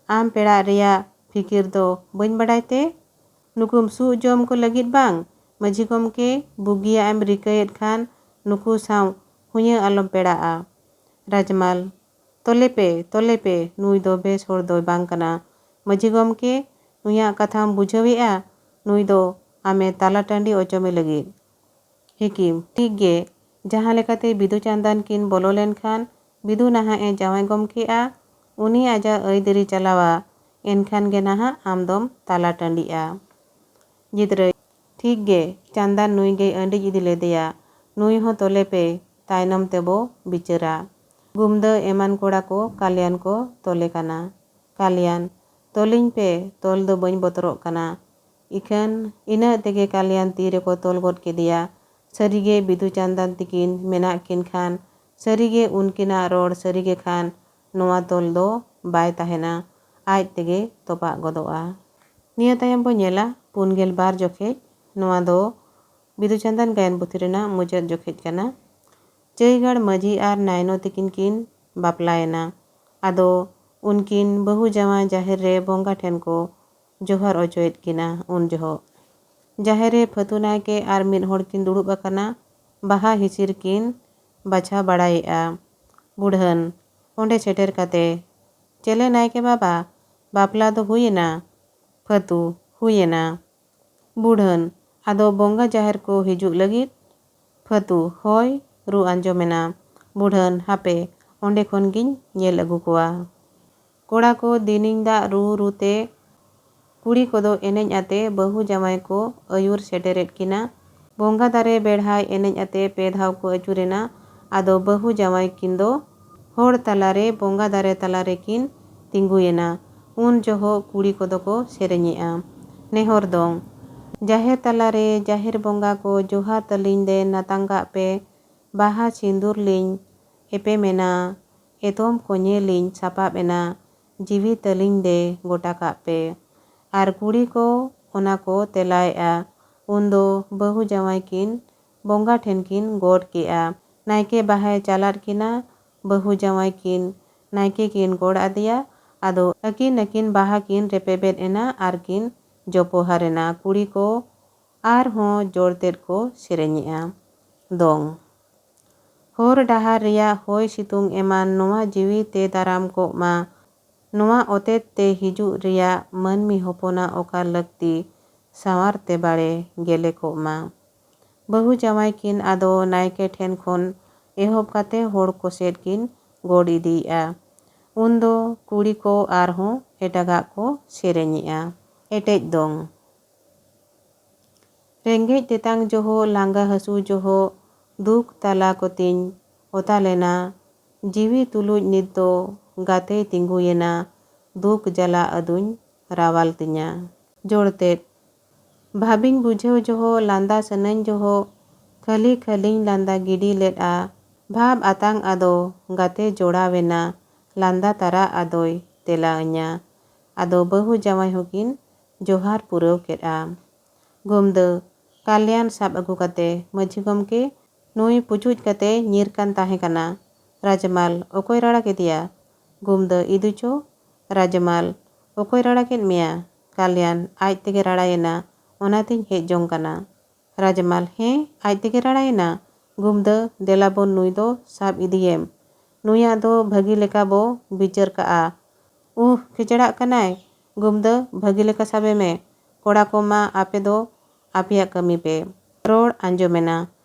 ᱟᱢ ᱯᱮᱲᱟᱜ ᱨᱮᱭᱟᱜ ᱯᱷᱤᱠᱤᱨ ᱫᱚ ᱵᱟᱹᱧ ᱵᱟᱰᱟᱭ ᱛᱮ? ᱱᱩᱠᱩᱢ ᱥᱩᱜ ᱡᱚᱢ ᱠᱚ ᱞᱟᱹᱜᱤᱫ ᱵᱟᱝ? ᱢᱟᱹᱡᱷᱤ ᱜᱚᱢᱠᱮ, ᱵᱩᱜᱤᱭᱟᱜ ᱮᱢ ᱨᱤᱠᱟᱹᱭᱮᱫ ᱠᱷᱟᱱ ᱱᱩᱠᱩ ᱥᱟᱶ ᱦᱩᱭᱟᱹ ᱟᱞᱚᱢ ᱯᱮᱲᱟᱜᱼᱟ᱾ ᱨᱟᱡᱽᱢᱟᱞ, ᱛᱚᱞᱮ ᱯᱮ, ᱛᱚᱞᱮ ᱯᱮ, ᱱᱩᱭ ᱫᱚ ᱵᱮᱥ ᱦᱚᱲ ᱫᱚᱭ ᱵᱟᱝ ᱠᱟᱱᱟ᱾ ᱢᱟᱹᱡᱷᱤ ᱜᱚᱢᱠᱮ, ᱱᱩᱭᱟᱜ ᱠᱟᱛᱷᱟᱢ ᱵᱩᱡᱷᱟᱹᱣᱮᱫᱼᱟ? ᱱᱩᱭ ᱫᱚ ᱟᱢᱮ ᱛᱟᱞᱟ ᱴᱟᱺᱰᱤ ᱚᱪᱚᱢᱮ ᱞᱟᱹᱜᱤᱫ᱾ ᱦᱮᱠᱤᱢ, ᱴᱷᱤᱠ ᱜᱮ, ᱡᱟᱦᱟᱸ ᱞᱮᱠᱟᱛᱮ ᱵᱤᱫᱩ ᱪᱟᱸᱫᱟᱱ ᱠᱤᱱ ᱵᱚᱞᱚ ᱞᱮᱱᱠᱷᱟᱱ ᱵᱤᱫᱩ ᱱᱟᱦᱟᱜ ᱮ ᱡᱟᱶᱟᱭ ᱜᱚᱢᱠᱮᱜᱼᱟ, ᱩᱱᱤ ᱟᱡᱟᱜ ᱟᱹᱭᱫᱟᱹᱨᱤ ᱪᱟᱞᱟᱣᱟ, ᱮᱱᱠᱷᱟᱱ ᱜᱮ ᱱᱟᱦᱟᱜ ᱟᱢ ᱫᱚᱢ ᱛᱟᱞᱟ ᱴᱟᱺᱰᱤᱜᱼᱟ᱾ ᱜᱤᱫᱽᱨᱟᱹ, ᱴᱷᱤᱠ ᱜᱮ, ᱪᱟᱸᱫᱟᱱ ᱱᱩᱭ ᱜᱮᱭ ᱟᱹᱰᱤᱡ ᱤᱫᱤ ᱞᱮᱫᱮᱭᱟ, ᱱᱩᱭ ᱦᱚᱸ ᱛᱚᱞᱮ ᱯᱮ, ᱛᱟᱭᱱᱚᱢ ᱛᱮᱵᱚ ᱵᱤᱪᱟᱹᱨᱟ᱾ ᱜᱩᱢᱫᱟᱹ ᱮᱢᱟᱱ ᱠᱚᱲᱟ ᱠᱚ ᱠᱟᱞᱭᱟᱱ ᱠᱚ ᱛᱚᱞᱮ ᱠᱟᱱᱟ᱾ ᱠᱟᱞᱭᱟᱱ, ᱛᱚᱞᱤᱧ ᱯᱮ, ᱛᱚᱞ ᱫᱚ ᱵᱟᱹᱧ ᱵᱚᱛᱚᱨᱚᱜ ᱠᱟᱱᱟ᱾ ᱤᱠᱷᱟᱹᱱ ᱤᱱᱟᱹᱜ ᱛᱮᱜᱮ ᱠᱟᱞᱭᱟᱱ ᱛᱤ ᱨᱮᱠᱚ ᱛᱚᱞ ᱜᱚᱫ ᱠᱮᱫᱮᱭᱟ᱾ ᱥᱟᱹᱨᱤᱜᱮ ᱵᱤᱫᱩ ᱪᱟᱸᱫᱟᱱ ᱛᱤᱠᱤᱱ ᱢᱮᱱᱟᱜ ᱠᱤᱱ ᱠᱷᱟᱱ, ᱥᱟᱹᱨᱤᱜᱮ ᱩᱱᱠᱤᱱᱟᱜ ᱨᱚᱲ ᱥᱟᱹᱨᱤ ᱜᱮ ᱠᱷᱟᱱ, ᱱᱚᱣᱟ ᱛᱚᱞ ᱫᱚ ᱵᱟᱭ ᱛᱟᱦᱮᱱᱟ, ᱟᱡ ᱛᱮᱜᱮ ᱛᱚᱯᱟᱜ ᱜᱚᱫᱚᱜᱼᱟ᱾ ᱱᱤᱭᱟᱹ ᱛᱟᱭᱚᱢ ᱵᱚ ᱧᱮᱞᱟ ᱯᱩᱱ ᱜᱮᱞ ᱵᱟᱨ ᱡᱚᱠᱷᱮᱡ᱾ ᱱᱚᱣᱟ ᱫᱚ ᱵᱤᱫᱩ ᱪᱟᱸᱫᱟᱱ ᱜᱟᱭᱟᱱ ᱯᱩᱛᱷᱤ ᱨᱮᱱᱟᱜ ᱢᱩᱪᱟᱹᱫ ᱡᱚᱠᱷᱮᱡ ᱠᱟᱱᱟ᱾ ᱪᱟᱹᱭᱜᱟᱲ ᱢᱟᱹᱡᱷᱤ ᱟᱨ ᱱᱟᱭᱱᱚ ᱛᱤᱠᱤᱱ ᱠᱤᱱ ᱵᱟᱯᱞᱟᱭᱮᱱᱟ᱾ ᱟᱫᱚ ᱩᱱᱠᱤᱱ ᱵᱟᱹᱦᱩ ᱡᱟᱶᱟᱭ ᱡᱟᱦᱮᱨ ᱨᱮ ᱵᱚᱸᱜᱟ ᱴᱷᱮᱱ ᱠᱚ ᱡᱚᱦᱟᱨ ᱚᱪᱚᱭᱮᱫ ᱠᱤᱱᱟ᱾ ᱩᱱ ᱡᱚᱦᱚᱜ ᱡᱟᱦᱮᱨ ᱨᱮ ᱯᱷᱟᱹᱛᱩ ᱱᱟᱭᱠᱮ ᱟᱨ ᱢᱤᱫ ᱦᱚᱲ ᱠᱤᱱ ᱫᱩᱲᱩᱵ ᱟᱠᱟᱱᱟ, ᱵᱟᱦᱟ ᱦᱤᱥᱤᱨ ᱠᱤᱱ ᱵᱟᱪᱷᱟᱣ ᱵᱟᱲᱟᱭᱮᱫᱼᱟ᱾ ᱵᱩᱰᱷᱟᱹᱱ ᱚᱸᱰᱮ ᱥᱮᱴᱮᱨ ᱠᱟᱛᱮ, "ᱪᱮᱞᱮ ᱱᱟᱭᱠᱮ ᱵᱟᱵᱟ, ᱵᱟᱯᱞᱟ ᱫᱚ ᱦᱩᱭᱮᱱᱟ?" ᱯᱷᱟᱹᱛᱩ, "ᱦᱩᱭᱮᱱᱟ᱾" ᱵᱩᱰᱷᱟᱹᱱ, "ᱟᱫᱚ ᱵᱚᱸᱜᱟ ᱡᱟᱦᱮᱨ ᱠᱚ ᱦᱤᱡᱩᱜ ᱞᱟᱹᱜᱤᱫ?" ᱯᱷᱟᱹᱛᱩ, "ᱦᱳᱭ, ᱨᱩ ᱟᱸᱡᱚᱢᱮᱱᱟ᱾" ᱵᱩᱰᱷᱟᱹᱱ, "ᱦᱟᱯᱮ, ᱚᱸᱰᱮ ᱠᱷᱚᱱ ᱜᱤᱧ ᱧᱮᱞ ᱟᱹᱜᱩ ᱠᱚᱣᱟ᱾" ᱠᱚᱲᱟ ᱠᱚ ᱫᱤᱱᱤᱧ ᱫᱟᱜ ᱨᱩ ᱨᱩ ᱛᱮ, ᱠᱩᱲᱤ ᱠᱚᱫᱚ ᱮᱱᱮᱡ ᱟᱛᱮ ᱵᱟᱹᱦᱩ ᱡᱟᱶᱟᱭ ᱠᱚ ᱟᱹᱭᱩᱨ ᱥᱮᱴᱮᱨᱮᱫ ᱠᱤᱱᱟ᱾ ᱵᱚᱸᱜᱟ ᱫᱟᱨᱮ ᱵᱮᱲᱦᱟᱭ ᱮᱱᱮᱡ ᱟᱛᱮ ᱯᱮ ᱫᱷᱟᱣ ᱠᱚ ᱟᱹᱪᱩᱨᱮᱱᱟ᱾ ᱟᱫᱚ ᱵᱟᱹᱦᱩ ᱡᱟᱶᱟᱭ ᱠᱤᱱ ᱫᱚ ᱦᱚᱲ ᱛᱟᱞᱟᱨᱮ, ᱵᱚᱸᱜᱟ ᱫᱟᱨᱮ ᱛᱟᱞᱟ ᱨᱮᱠᱤᱱ ᱛᱤᱸᱜᱩᱭᱮᱱᱟ᱾ ᱩᱱ ᱡᱚᱦᱚᱜ ᱠᱩᱲᱤ ᱠᱚᱫᱚ ᱠᱚ ᱥᱮᱨᱮᱧᱮᱜᱼᱟ ᱱᱮᱦᱚᱨ ᱫᱚᱝ᱾ ᱡᱟᱦᱮᱨ ᱛᱟᱞᱟᱨᱮ ᱡᱟᱦᱮᱨ ᱵᱚᱸᱜᱟ ᱠᱚ ᱡᱚᱦᱟᱨ ᱛᱟᱹᱞᱤᱧ ᱫᱮ ᱱᱟᱛᱟᱝ ᱠᱟᱜ ᱯᱮ, ᱵᱟᱦᱟ ᱥᱤᱸᱫᱩᱨ ᱞᱤᱧ ᱮᱯᱮᱢᱮᱱᱟ, ᱮᱛᱚᱢ ᱠᱚᱧᱮ ᱞᱤᱧ ᱥᱟᱯᱟᱵ ᱮᱱᱟ, ᱡᱤᱣᱤ ᱛᱟᱹᱞᱤᱧ ᱫᱮ ᱜᱚᱴᱟ ᱠᱟᱜ ᱯᱮ᱾ ᱟᱨ ᱠᱩᱲᱤ ᱠᱚ ᱚᱱᱟ ᱠᱚ ᱛᱮᱞᱟᱭᱮᱜᱼᱟ᱾ ᱩᱱᱫᱚ ᱵᱟᱹᱦᱩ ᱡᱟᱶᱟᱭ ᱠᱤᱱ ᱵᱚᱸᱜᱟ ᱴᱷᱮᱱ ᱠᱤᱱ ᱜᱚᱰ ᱠᱮᱜᱼᱟ᱾ ᱱᱟᱭᱠᱮ ᱵᱟᱦᱟᱭ ᱪᱟᱞᱟᱫ ᱠᱤᱱᱟ᱾ ᱵᱟᱹᱦᱩ ᱡᱟᱶᱟᱭ ᱠᱤᱱ ᱱᱟᱭᱠᱮ ᱠᱤᱱ ᱜᱚᱰ ᱟᱫᱮᱭᱟ ᱟᱫᱚ ᱟᱹᱠᱤᱱ ᱟᱹᱠᱤᱱ ᱵᱟᱦᱟ ᱠᱤᱱ ᱨᱮᱯᱮᱵᱮᱫ ᱮᱱᱟ ᱟᱨ ᱠᱤᱱ ᱡᱚᱯᱚᱦᱟᱨ ᱮᱱᱟ᱾ ᱠᱩᱲᱤ ᱠᱚ ᱟᱨᱦᱚᱸ ᱡᱳᱨ ᱛᱮᱫ ᱠᱚ ᱥᱮᱨᱮᱧᱮᱜᱼᱟ᱾ ᱫᱚᱝ᱾ ᱦᱚᱨ ᱰᱟᱦᱟᱨ ᱨᱮᱭᱟᱜ ᱦᱚᱭ ᱥᱤᱛᱩᱝ ᱮᱢᱟᱱ ᱱᱚᱣᱟ ᱡᱤᱣᱤ ᱛᱮ ᱫᱟᱨᱟᱢ ᱠᱚᱜ ᱢᱟ᱾ ᱱᱚᱣᱟ ᱚᱛᱮᱛ ᱛᱮ ᱦᱤᱡᱩᱜ ᱨᱮᱭᱟᱜ ᱢᱟᱹᱱᱢᱤ ᱦᱚᱯᱚᱱᱟᱜ ᱚᱠᱟ ᱞᱟᱹᱠᱛᱤ ᱥᱟᱶᱟᱨ ᱛᱮ ᱵᱟᱲᱮ ᱜᱮᱞᱮ ᱠᱚᱜ ᱢᱟ᱾ ᱵᱟᱹᱦᱩ ᱡᱟᱶᱟᱭ ᱠᱤᱱ ᱟᱫᱚ ᱱᱟᱭᱠᱮ ᱴᱷᱮᱱ ᱠᱷᱚᱱ ᱮᱦᱚᱵ ᱠᱟᱛᱮ ᱦᱚᱲ ᱠᱚᱥᱮᱫ ᱠᱤᱱ ᱜᱚᱰ ᱤᱫᱤᱭᱮᱜᱼᱟ᱾ ᱩᱱᱫᱚ ᱠᱩᱲᱤ ᱠᱚ ᱟᱨᱦᱚᱸ ᱮᱴᱟᱜᱟᱜ ᱠᱚ ᱥᱮᱨᱮᱧᱮᱜᱼᱟ᱾ ᱮᱴᱮᱡ ᱫᱚᱝ᱾ ᱨᱮᱸᱜᱮᱡ ᱛᱮᱛᱟᱝ ᱡᱚᱦᱚᱜ, ᱞᱟᱸᱜᱟ ᱦᱟᱹᱥᱩ ᱡᱚᱦᱚᱜ, ᱫᱩᱠ ᱛᱟᱞᱟ ᱠᱚᱛᱤᱧ ᱚᱛᱟ ᱞᱮᱱᱟ᱾ ᱡᱤᱣᱤ ᱛᱩᱞᱩᱡ ᱱᱤᱛ ᱫᱚ ᱜᱟᱛᱮᱭ ᱛᱤᱸᱜᱩᱭᱮᱱᱟ᱾ ᱫᱩᱠ ᱡᱟᱞᱟ ᱟᱫᱚᱧ ᱨᱟᱣᱟᱞ ᱛᱤᱧᱟ᱾ ᱡᱳᱲᱛᱮᱫ᱾ ᱵᱷᱟᱵᱤᱧ ᱵᱩᱡᱷᱟᱹᱣ ᱡᱚᱦᱚᱜ, ᱞᱟᱸᱫᱟ ᱥᱟᱹᱱᱟᱹᱧ ᱡᱚᱦᱚᱜ, ᱠᱷᱟᱹᱞᱤ ᱠᱷᱟᱹᱞᱤᱧ ᱞᱟᱸᱫᱟ ᱜᱤᱰᱤ ᱞᱮᱫᱼᱟ᱾ ᱵᱷᱟᱵᱽ ᱟᱛᱟᱝ ᱟᱫᱚ ᱜᱟᱛᱮ ᱡᱚᱲᱟᱣᱮᱱᱟ᱾ ᱞᱟᱸᱫᱟ ᱛᱟᱨᱟ ᱟᱫᱚᱭ ᱛᱮᱞᱟ ᱟᱹᱧᱟ᱾ ᱟᱫᱚ ᱵᱟᱹᱦᱩ ᱡᱟᱶᱟᱭ ᱦᱚᱸᱠᱤᱱ ᱡᱚᱦᱟᱨ ᱯᱩᱨᱟᱹᱣ ᱠᱮᱫᱼᱟ᱾ ᱜᱩᱢᱫᱟᱹ᱾ ᱠᱟᱞᱭᱟᱱ ᱥᱟᱵ ᱟᱹᱜᱩ ᱠᱟᱛᱮ, ᱢᱟᱹᱡᱷᱤ ᱜᱚᱢᱠᱮ, ᱱᱩᱭ ᱯᱩᱪᱩᱡ ᱠᱟᱛᱮ ᱧᱤᱨ ᱠᱟᱱ ᱛᱟᱦᱮᱸ ᱠᱟᱱᱟ᱾ ᱨᱟᱡᱽᱢᱟᱞ᱾ ᱚᱠᱚᱭ ᱨᱟᱲᱟ ᱠᱮᱫᱮᱭᱟ? ᱜᱩᱢᱫᱟᱹ᱾ ᱤᱫᱩ ᱪᱚ᱾ ᱨᱟᱡᱽᱢᱟᱞ᱾ ᱚᱠᱚᱭ ᱨᱟᱲᱟ ᱠᱮᱫ ᱢᱮᱭᱟ? ᱠᱟᱞᱭᱟᱱ᱾ ᱟᱡ ᱛᱮᱜᱮ ᱨᱟᱲᱟᱭᱮᱱᱟ, ᱚᱱᱟᱛᱤᱧ ᱦᱮᱡ ᱡᱚᱝ ᱠᱟᱱᱟ᱾ ᱨᱟᱡᱽᱢᱟᱞ᱾ ᱦᱮᱸ, ᱟᱡ ᱛᱮᱜᱮ ᱨᱟᱲᱟᱭᱮᱱᱟ᱾ ᱜᱩᱢᱫᱟᱹ᱾ ᱫᱮᱞᱟ ᱵᱚᱱ, ᱱᱩᱭ ᱫᱚ ᱥᱟᱵ ᱤᱫᱤᱭᱮᱢ᱾ ᱱᱩᱭᱟᱜ ᱫᱚ ᱵᱷᱟᱹᱜᱤ ᱞᱮᱠᱟ ᱵᱚ ᱵᱤᱪᱟᱹᱨ ᱠᱟᱜᱼᱟ᱾ ᱩᱦ, ᱠᱷᱮᱪᱲᱟᱜ ᱠᱟᱱᱟᱭ᱾ ᱜᱩᱢᱫᱟᱹ᱾ ᱵᱷᱟᱹᱜᱤ ᱞᱮᱠᱟ ᱥᱟᱵᱮ ᱢᱮ᱾ ᱠᱚᱲᱟ ᱠᱚ ᱢᱟ ᱟᱯᱮ ᱫᱚ ᱟᱯᱮᱭᱟᱜ ᱠᱟᱹᱢᱤ ᱯᱮ᱾ ᱨᱚᱲ ᱟᱸᱡᱚᱢᱮᱱᱟ᱾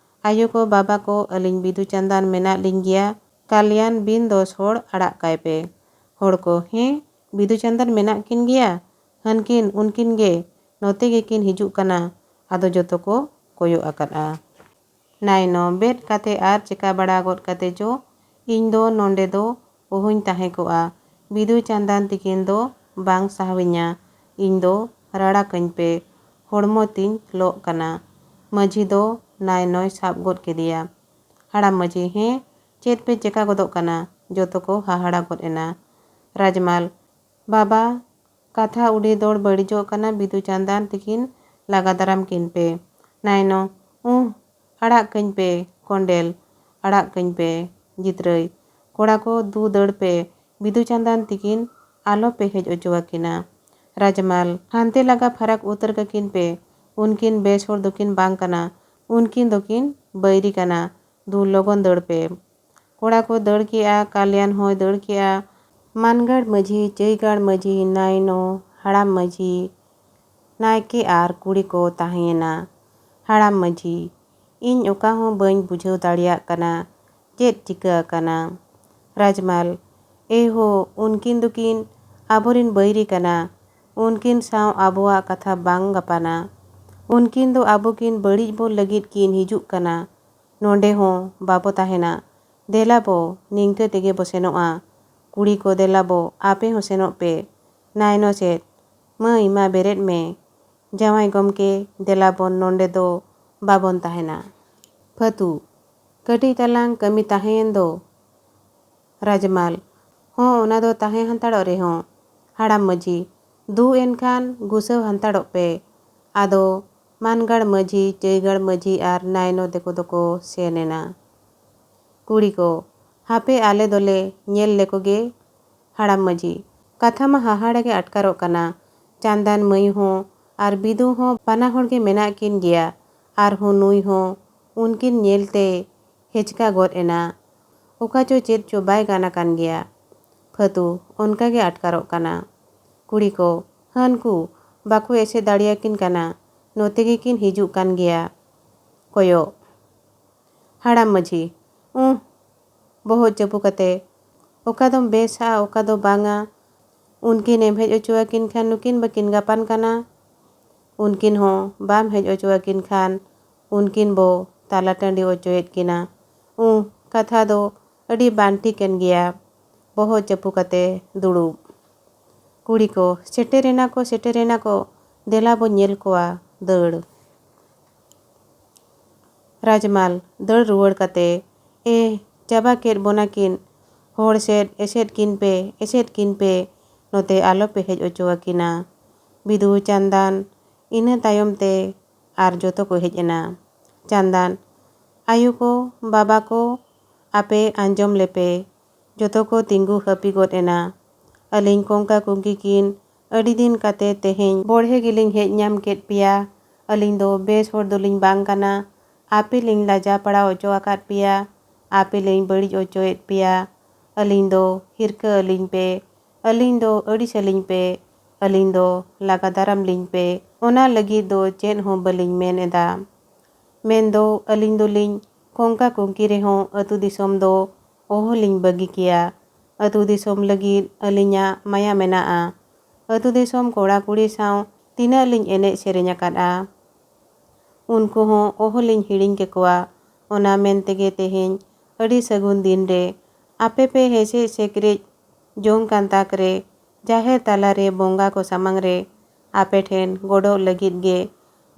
ᱟᱭᱳ ᱠᱚ, ᱵᱟᱵᱟ ᱠᱚ, ᱟᱹᱞᱤᱧ ᱵᱤᱫᱩ ᱪᱟᱸᱫᱟᱱ ᱢᱮᱱᱟᱜ ᱞᱤᱧ ᱜᱮᱭᱟ᱾ ᱠᱟᱞᱭᱟᱱ ᱵᱤᱱ ᱫᱚᱥ ᱦᱚᱲ ᱟᱲᱟᱜ ᱠᱟᱭ ᱯᱮ᱾ ᱦᱚᱲ ᱠᱚ᱾ ᱦᱮᱸ, ᱵᱤᱫᱩ ᱪᱟᱸᱫᱟᱱ ᱢᱮᱱᱟᱜ ᱠᱤᱱ ᱜᱮᱭᱟ? ᱦᱟᱹᱱᱠᱤᱱ, ᱩᱱᱠᱤᱱ ᱜᱮ ᱱᱚᱛᱮ ᱜᱮᱠᱤᱱ ᱦᱤᱡᱩᱜ ᱠᱟᱱᱟ᱾ ᱟᱫᱚ ᱡᱚᱛᱚ ᱠᱚ ᱠᱚᱭᱚᱜ ᱟᱠᱟᱫᱼᱟ᱾ ᱱᱟᱭᱱᱚ᱾ ᱵᱮᱫ ᱠᱟᱛᱮ ᱟᱨ ᱪᱮᱠᱟ ᱵᱟᱲᱟ ᱜᱚᱫ ᱠᱟᱛᱮ ᱪᱚ, ᱤᱧ ᱫᱚ ᱱᱚᱸᱰᱮ ᱫᱚ ᱚᱦᱚᱧ ᱛᱟᱦᱮᱸ ᱠᱚᱜᱼᱟ᱾ ᱵᱤᱫᱩ ᱪᱟᱸᱫᱟᱱ ᱛᱤᱠᱤᱱ ᱫᱚ ᱵᱟᱝ ᱥᱟᱦᱟᱣᱤᱧᱟ᱾ ᱤᱧ ᱫᱚ ᱨᱟᱲᱟ ᱠᱟᱹᱧ ᱯᱮ᱾ ᱦᱚᱲᱢᱚ ᱛᱤᱧ ᱞᱚᱜ ᱠᱟᱱᱟ᱾ ᱢᱟᱹᱡᱷᱤ ᱫᱚ ᱱᱟᱭᱱᱚᱭ ᱥᱟᱵ ᱜᱚᱫ ᱠᱮᱫᱮᱭᱟ᱾ ᱦᱟᱲᱟᱢ ᱢᱟᱹᱡᱷᱤ᱾ ᱦᱮᱸ, ᱪᱮᱫ ᱯᱮ ᱪᱮᱠᱟ ᱜᱚᱫᱚᱜ ᱠᱟᱱᱟ? ᱡᱚᱛᱚ ᱠᱚ ᱦᱟᱦᱟᱲᱟ ᱜᱚᱫ ᱮᱱᱟ᱾ ᱨᱟᱡᱽᱢᱟᱞ᱾ ᱵᱟᱵᱟ, ᱠᱟᱛᱷᱟ ᱩᱰᱤ ᱫᱚᱲ ᱵᱟᱹᱲᱤᱡᱚᱜ ᱠᱟᱱᱟ, ᱵᱤᱫᱩ ᱪᱟᱸᱫᱟᱱ ᱛᱤᱠᱤᱱ ᱞᱟᱜᱟ ᱫᱟᱨᱟᱢ ᱠᱤᱱ ᱯᱮ᱾ ᱱᱟᱭᱱᱚ᱾ ᱩᱦ, ᱟᱲᱟᱜ ᱠᱟᱹᱧ ᱯᱮ᱾ ᱠᱚᱸᱰᱮᱞ᱾ ᱟᱲᱟᱜ ᱠᱟᱹᱧ ᱯᱮ᱾ ᱡᱤᱛᱨᱟᱹᱭ᱾ ᱠᱚᱲᱟ ᱠᱚ, ᱫᱩ ᱫᱟᱹᱲ ᱯᱮ᱾ ᱵᱤᱫᱩ ᱪᱟᱸᱫᱟᱱ ᱛᱤᱠᱤᱱ ᱟᱞᱚ ᱯᱮ ᱦᱮᱡ ᱚᱪᱚ ᱟᱹᱠᱤᱱᱟ᱾ ᱨᱟᱡᱽᱢᱟᱞ, ᱦᱟᱱᱛᱮ ᱞᱟᱜᱟ ᱯᱷᱟᱨᱟᱠ ᱩᱛᱟᱹᱨ ᱠᱟᱹᱠᱤᱱ ᱯᱮ᱾ ᱩᱱᱠᱤᱱ ᱵᱮᱥ ᱦᱚᱲ ᱫᱚᱠᱤᱱ ᱵᱟᱝ ᱠᱟᱱᱟ, ᱩᱱᱠᱤᱱ ᱫᱚᱠᱤᱱ ᱵᱟᱹᱭᱨᱤ ᱠᱟᱱᱟ᱾ ᱫᱩ ᱞᱚᱜᱚᱱ ᱫᱟᱹᱲ ᱯᱮ᱾ ᱠᱚᱲᱟ ᱠᱚ ᱫᱟᱹᱲ ᱠᱮᱜᱼᱟ, ᱠᱟᱞᱭᱟᱱ ᱦᱚᱸᱭ ᱫᱟᱹᱲ ᱠᱮᱜᱼᱟ᱾ ᱢᱟᱱᱜᱟᱲ ᱢᱟᱹᱡᱷᱤ, ᱪᱟᱹᱭᱜᱟᱲ ᱢᱟᱹᱡᱷᱤ, ᱱᱟᱭᱱᱚ, ᱦᱟᱲᱟᱢ ᱢᱟᱹᱡᱷᱤ, ᱱᱟᱭᱠᱮ ᱟᱨ ᱠᱩᱲᱤ ᱠᱚ ᱛᱟᱦᱮᱸᱭᱮᱱᱟ᱾ ᱦᱟᱲᱟᱢ ᱢᱟᱹᱡᱷᱤ, ᱤᱧ ᱚᱠᱟ ᱦᱚᱸ ᱵᱟᱹᱧ ᱵᱩᱡᱷᱟᱹᱣ ᱫᱟᱲᱮᱭᱟᱜ ᱠᱟᱱᱟ, ᱪᱮᱫ ᱪᱤᱠᱟᱹ ᱟᱠᱟᱱᱟ? ᱨᱟᱡᱽᱢᱟᱞ, ᱮ ᱦᱳ, ᱩᱱᱠᱤᱱ ᱫᱚᱠᱤᱱ ᱟᱵᱚᱨᱤᱱ ᱵᱟᱹᱭᱨᱤ ᱠᱟᱱᱟ᱾ ᱩᱱᱠᱤᱱ ᱥᱟᱶ ᱟᱵᱚᱣᱟᱜ ᱠᱟᱛᱷᱟ ᱵᱟᱝ ᱜᱟᱯᱟᱱᱟ᱾ ᱩᱱᱠᱤᱱ ᱫᱚ ᱟᱵᱚ ᱠᱤᱱ ᱵᱟᱹᱲᱤᱡ ᱵᱚ ᱞᱟᱹᱜᱤᱫ ᱠᱤᱱ ᱦᱤᱡᱩᱜ ᱠᱟᱱᱟ᱾ ᱱᱚᱰᱮ ᱦᱚᱸ ᱵᱟᱵᱚ ᱛᱟᱦᱮᱱᱟ᱾ ᱫᱮᱞᱟ ᱵᱚ, ᱱᱤᱝᱠᱟᱹ ᱛᱮᱜᱮ ᱵᱚ ᱥᱮᱱᱚᱜᱼᱟ᱾ ᱠᱩᱲᱤ ᱠᱚ, ᱫᱮᱞᱟ ᱵᱚ, ᱟᱯᱮ ᱦᱚᱸ ᱥᱮᱱᱚᱜ ᱯᱮ᱾ ᱱᱟᱭᱱᱚ ᱥᱮᱫ, ᱢᱟᱹᱭ, ᱢᱟ ᱵᱮᱨᱮᱫ ᱢᱮ᱾ ᱡᱟᱶᱟᱭ ᱜᱚᱢᱠᱮ, ᱫᱮᱞᱟ ᱵᱚᱱ, ᱱᱚᱰᱮ ᱫᱚ ᱵᱟᱵᱚᱱ ᱛᱟᱦᱮᱱᱟ᱾ ᱯᱷᱟᱹᱛᱩ, ᱠᱟᱹᱴᱤᱡ ᱛᱟᱞᱟᱝ ᱠᱟᱹᱢᱤ ᱛᱟᱦᱮᱸᱭᱮᱱ ᱫᱚ᱾ ᱨᱟᱡᱽᱢᱟᱞ, ᱦᱚᱸ, ᱚᱱᱟ ᱫᱚ ᱛᱟᱦᱮᱸ ᱦᱟᱱᱛᱟᱲᱚᱜ ᱨᱮᱦᱚᱸ᱾ ᱦᱟᱲᱟᱢ ᱢᱟᱹᱡᱷᱤ, ᱫᱩ ᱮᱱᱠᱷᱟᱱ ᱜᱩᱥᱟᱹᱣ ᱦᱟᱱᱛᱟᱲᱚᱜ ᱯᱮ᱾ ᱟᱫᱚ ᱢᱟᱱᱜᱟᱲ ᱢᱟᱹᱡᱷᱤ, ᱪᱟᱹᱭᱜᱟᱲ ᱢᱟᱹᱡᱷᱤ ᱟᱨ ᱱᱟᱭᱱᱚ ᱛᱮᱠᱚ ᱫᱚᱠᱚ ᱥᱮᱱ ᱮᱱᱟ᱾ ᱠᱩᱲᱤ ᱠᱚ, ᱦᱟᱯᱮ ᱟᱞᱮ ᱫᱚᱞᱮ ᱧᱮᱞ ᱞᱮᱠᱚ ᱜᱮ᱾ ᱦᱟᱲᱟᱢ ᱢᱟᱹᱡᱷᱤ, ᱠᱟᱛᱷᱟ ᱢᱟ ᱦᱟᱦᱟᱲᱟ ᱜᱮ ᱟᱴᱠᱟᱨᱚᱜ ᱠᱟᱱᱟ᱾ ᱪᱟᱸᱫᱟᱱ ᱢᱟᱹᱭ ᱦᱚᱸ ᱟᱨ ᱵᱤᱫᱩ ᱦᱚᱸ ᱵᱟᱱᱟ ᱦᱚᱲ ᱜᱮ ᱢᱮᱱᱟᱜ ᱠᱤᱱ ᱜᱮᱭᱟ᱾ ᱟᱨᱦᱚᱸ ᱱᱩᱭ ᱦᱚᱸ ᱩᱱᱠᱤᱱ ᱧᱮᱞᱛᱮ ᱦᱮᱪᱠᱟ ᱜᱚᱫ ᱮᱱᱟ᱾ ᱚᱠᱟ ᱪᱚ ᱪᱮᱫ ᱪᱚ ᱵᱟᱭ ᱜᱟᱱ ᱟᱠᱟᱱ ᱜᱮᱭᱟ᱾ ᱯᱷᱟᱹᱛᱩ, ᱚᱱᱠᱟ ᱜᱮ ᱟᱴᱠᱟᱨᱚᱜ ᱠᱟᱱᱟ᱾ ᱠᱩᱲᱤ ᱠᱚ, ᱦᱟᱹᱱᱠᱩ ᱵᱟᱠᱚ ᱮᱥᱮᱫ ᱫᱟᱲᱮᱭᱟᱠᱤᱱ ᱠᱟᱱᱟ, ᱱᱚᱛᱮ ᱜᱮᱠᱤᱱ ᱦᱤᱡᱩᱜ ᱠᱟᱱ ᱜᱮᱭᱟ᱾ ᱠᱚᱭᱚᱜ᱾ ᱦᱟᱲᱟᱢ ᱢᱟᱹᱡᱷᱤ, ᱩᱸᱦ, ᱵᱚᱦᱚᱜ ᱪᱟᱹᱯᱩ ᱠᱟᱛᱮ, ᱚᱠᱟ ᱫᱚᱢ ᱵᱮᱥᱟ, ᱚᱠᱟ ᱫᱚ ᱵᱟᱝᱟ᱾ ᱩᱱᱠᱤᱱ ᱮᱢ ᱦᱮᱡ ᱚᱪᱚ ᱟᱹᱠᱤᱱ ᱠᱷᱟᱱ ᱱᱩᱠᱤᱱ ᱵᱟᱹᱠᱤᱱ ᱜᱟᱯᱟᱱ ᱠᱟᱱᱟ᱾ ᱩᱱᱠᱤᱱ ᱦᱚᱸ ᱵᱟᱢ ᱦᱮᱡ ᱚᱪᱚ ᱟᱹᱠᱤᱱ ᱠᱷᱟᱱ ᱩᱱᱠᱤᱱ ᱵᱚ ᱛᱟᱞᱟ ᱴᱟᱺᱰᱤ ᱚᱪᱚᱭᱮᱫ ᱠᱤᱱᱟ᱾ ᱩᱸᱦ, ᱠᱟᱛᱷᱟ ᱫᱚ ᱟᱹᱰᱤ ᱵᱟᱝ ᱴᱷᱤᱠ ᱮᱱ ᱜᱮᱭᱟ᱾ ᱵᱚᱦᱚᱜ ᱪᱟᱹᱯᱩ ᱠᱟᱛᱮ ᱫᱩᱲᱩᱵ᱾ ᱠᱩᱲᱤ ᱠᱚ, ᱥᱮᱴᱮᱨᱮᱱᱟ ᱠᱚ, ᱥᱮᱴᱮᱨᱮᱱᱟ ᱠᱚ, ᱫᱮᱞᱟ ᱵᱚ ᱧᱮᱞ ᱠᱚᱣᱟ, ᱫᱟᱹᱲ᱾ ᱨᱟᱡᱽᱢᱟᱞ, ᱫᱟᱹᱲ ᱨᱩᱣᱟᱹᱲ ᱠᱟᱛᱮ, ᱮ, ᱪᱟᱵᱟ ᱠᱮᱫ ᱵᱚᱱᱟ ᱠᱤᱱ᱾ ᱦᱚᱲ ᱥᱮᱫ ᱮᱥᱮᱫ ᱠᱤᱱ ᱯᱮ, ᱮᱥᱮᱫ ᱠᱤᱱ ᱯᱮ, ᱱᱚᱛᱮ ᱟᱞᱚ ᱯᱮ ᱦᱮᱡ ᱚᱪᱚ ᱟᱹᱠᱤᱱᱟ᱾ ᱵᱤᱫᱩ, ᱪᱟᱸᱫᱟᱱ, ᱤᱱᱟᱹ ᱛᱟᱭᱚᱢ ᱛᱮ ᱟᱨ ᱡᱚᱛᱚ ᱠᱚ ᱦᱮᱡ ᱮᱱᱟ᱾ ᱪᱟᱸᱫᱟᱱ, ᱟᱭᱳ ᱠᱚ, ᱵᱟᱵᱟ ᱠᱚ, ᱟᱯᱮ ᱟᱸᱡᱚᱢ ᱞᱮᱯᱮ᱾ ᱡᱚᱛᱚ ᱠᱚ ᱛᱤᱸᱜᱩ ᱦᱟᱹᱯᱤ ᱜᱚᱫ ᱮᱱᱟ᱾ ᱟᱹᱞᱤᱧ ᱠᱚᱝᱠᱟ ᱠᱩᱝᱠᱤ ᱠᱤᱱ ᱟᱹᱰᱤ ᱫᱤᱱ ᱠᱟᱛᱮ ᱛᱮᱦᱮᱧ ᱵᱚᱲᱦᱮ ᱜᱮᱞᱤᱧ ᱦᱮᱡ ᱧᱟᱢ ᱠᱮᱫ ᱯᱮᱭᱟ᱾ ᱟᱹᱞᱤᱧ ᱫᱚ ᱵᱮᱥ ᱦᱚᱲ ᱫᱚᱞᱤᱧ ᱵᱟᱝ ᱠᱟᱱᱟ᱾ ᱟᱯᱮ ᱞᱤᱧ ᱞᱟᱡᱟ ᱯᱟᱲᱟᱣ ᱦᱚᱪᱚ ᱟᱠᱟᱫ ᱯᱮᱭᱟ᱾ ᱟᱯᱮ ᱞᱤᱧ ᱵᱟᱹᱲᱤᱡ ᱦᱚᱪᱚᱭᱮᱫ ᱯᱮᱭᱟ᱾ ᱟᱹᱞᱤᱧ ᱫᱚ ᱦᱤᱨᱠᱟᱹ ᱟᱹᱞᱤᱧ ᱯᱮ᱾ ᱟᱹᱞᱤᱧ ᱫᱚ ᱟᱹᱲᱤᱥ ᱟᱹᱞᱤᱧ ᱯᱮ᱾ ᱟᱹᱞᱤᱧ ᱫᱚ ᱞᱟᱜᱟ ᱫᱟᱨᱟᱢ ᱞᱤᱧ ᱯᱮ᱾ ᱚᱱᱟ ᱞᱟᱹᱜᱤᱫ ᱫᱚ ᱪᱮᱫ ᱦᱚᱸ ᱵᱟᱹᱞᱤᱧ ᱢᱮᱱ ᱮᱫᱟ᱾ ᱢᱮᱱᱫᱚ ᱟᱹᱞᱤᱧ ᱫᱚᱞᱤᱧ ᱠᱚᱝᱠᱟ ᱠᱩᱝᱠᱤ ᱨᱮᱦᱚᱸ ᱟᱹᱛᱩ ᱫᱤᱥᱚᱢ ᱫᱚ ᱚᱦᱚᱞᱤᱧ ᱵᱟᱹᱜᱤ ᱠᱮᱭᱟ᱾ ᱟᱹᱛᱩ ᱫᱤᱥᱚᱢ ᱞᱟᱹᱜᱤᱫ ᱟᱹᱞᱤᱧᱟᱜ ᱢᱟᱭᱟ ᱢᱮᱱᱟᱜᱼᱟ᱾ ᱟᱹᱛᱩ ᱫᱤᱥᱚᱢ ᱠᱚᱲᱟ ᱠᱩᱲᱤ ᱥᱟᱶ ᱛᱤᱱᱟᱹᱜ ᱞᱤᱧ ᱮᱱᱮᱡ ᱥᱮᱨᱮᱧ ᱟᱠᱟᱫᱼᱟ, ᱩᱱᱠᱩ ᱦᱚᱸ ᱚᱦᱚᱞᱤᱧ ᱦᱤᱲᱤᱧ ᱠᱮᱠᱚᱣᱟ᱾ ᱚᱱᱟ ᱢᱮᱱ ᱛᱮᱜᱮ ᱛᱮᱦᱮᱧ ᱟᱹᱰᱤ ᱥᱟᱹᱜᱩᱱ ᱫᱤᱱ ᱨᱮ ᱟᱯᱮ ᱯᱮ ᱦᱮᱥᱮᱡ ᱥᱮᱠᱨᱮᱡ ᱡᱚᱝ ᱠᱟᱱ ᱛᱟᱠ ᱨᱮ ᱡᱟᱦᱮᱨ ᱛᱟᱞᱟ ᱨᱮ ᱵᱚᱸᱜᱟ ᱠᱚ ᱥᱟᱢᱟᱝ ᱨᱮ ᱟᱯᱮ ᱴᱷᱮᱱ ᱜᱚᱰᱚᱜ ᱞᱟᱹᱜᱤᱫ ᱜᱮ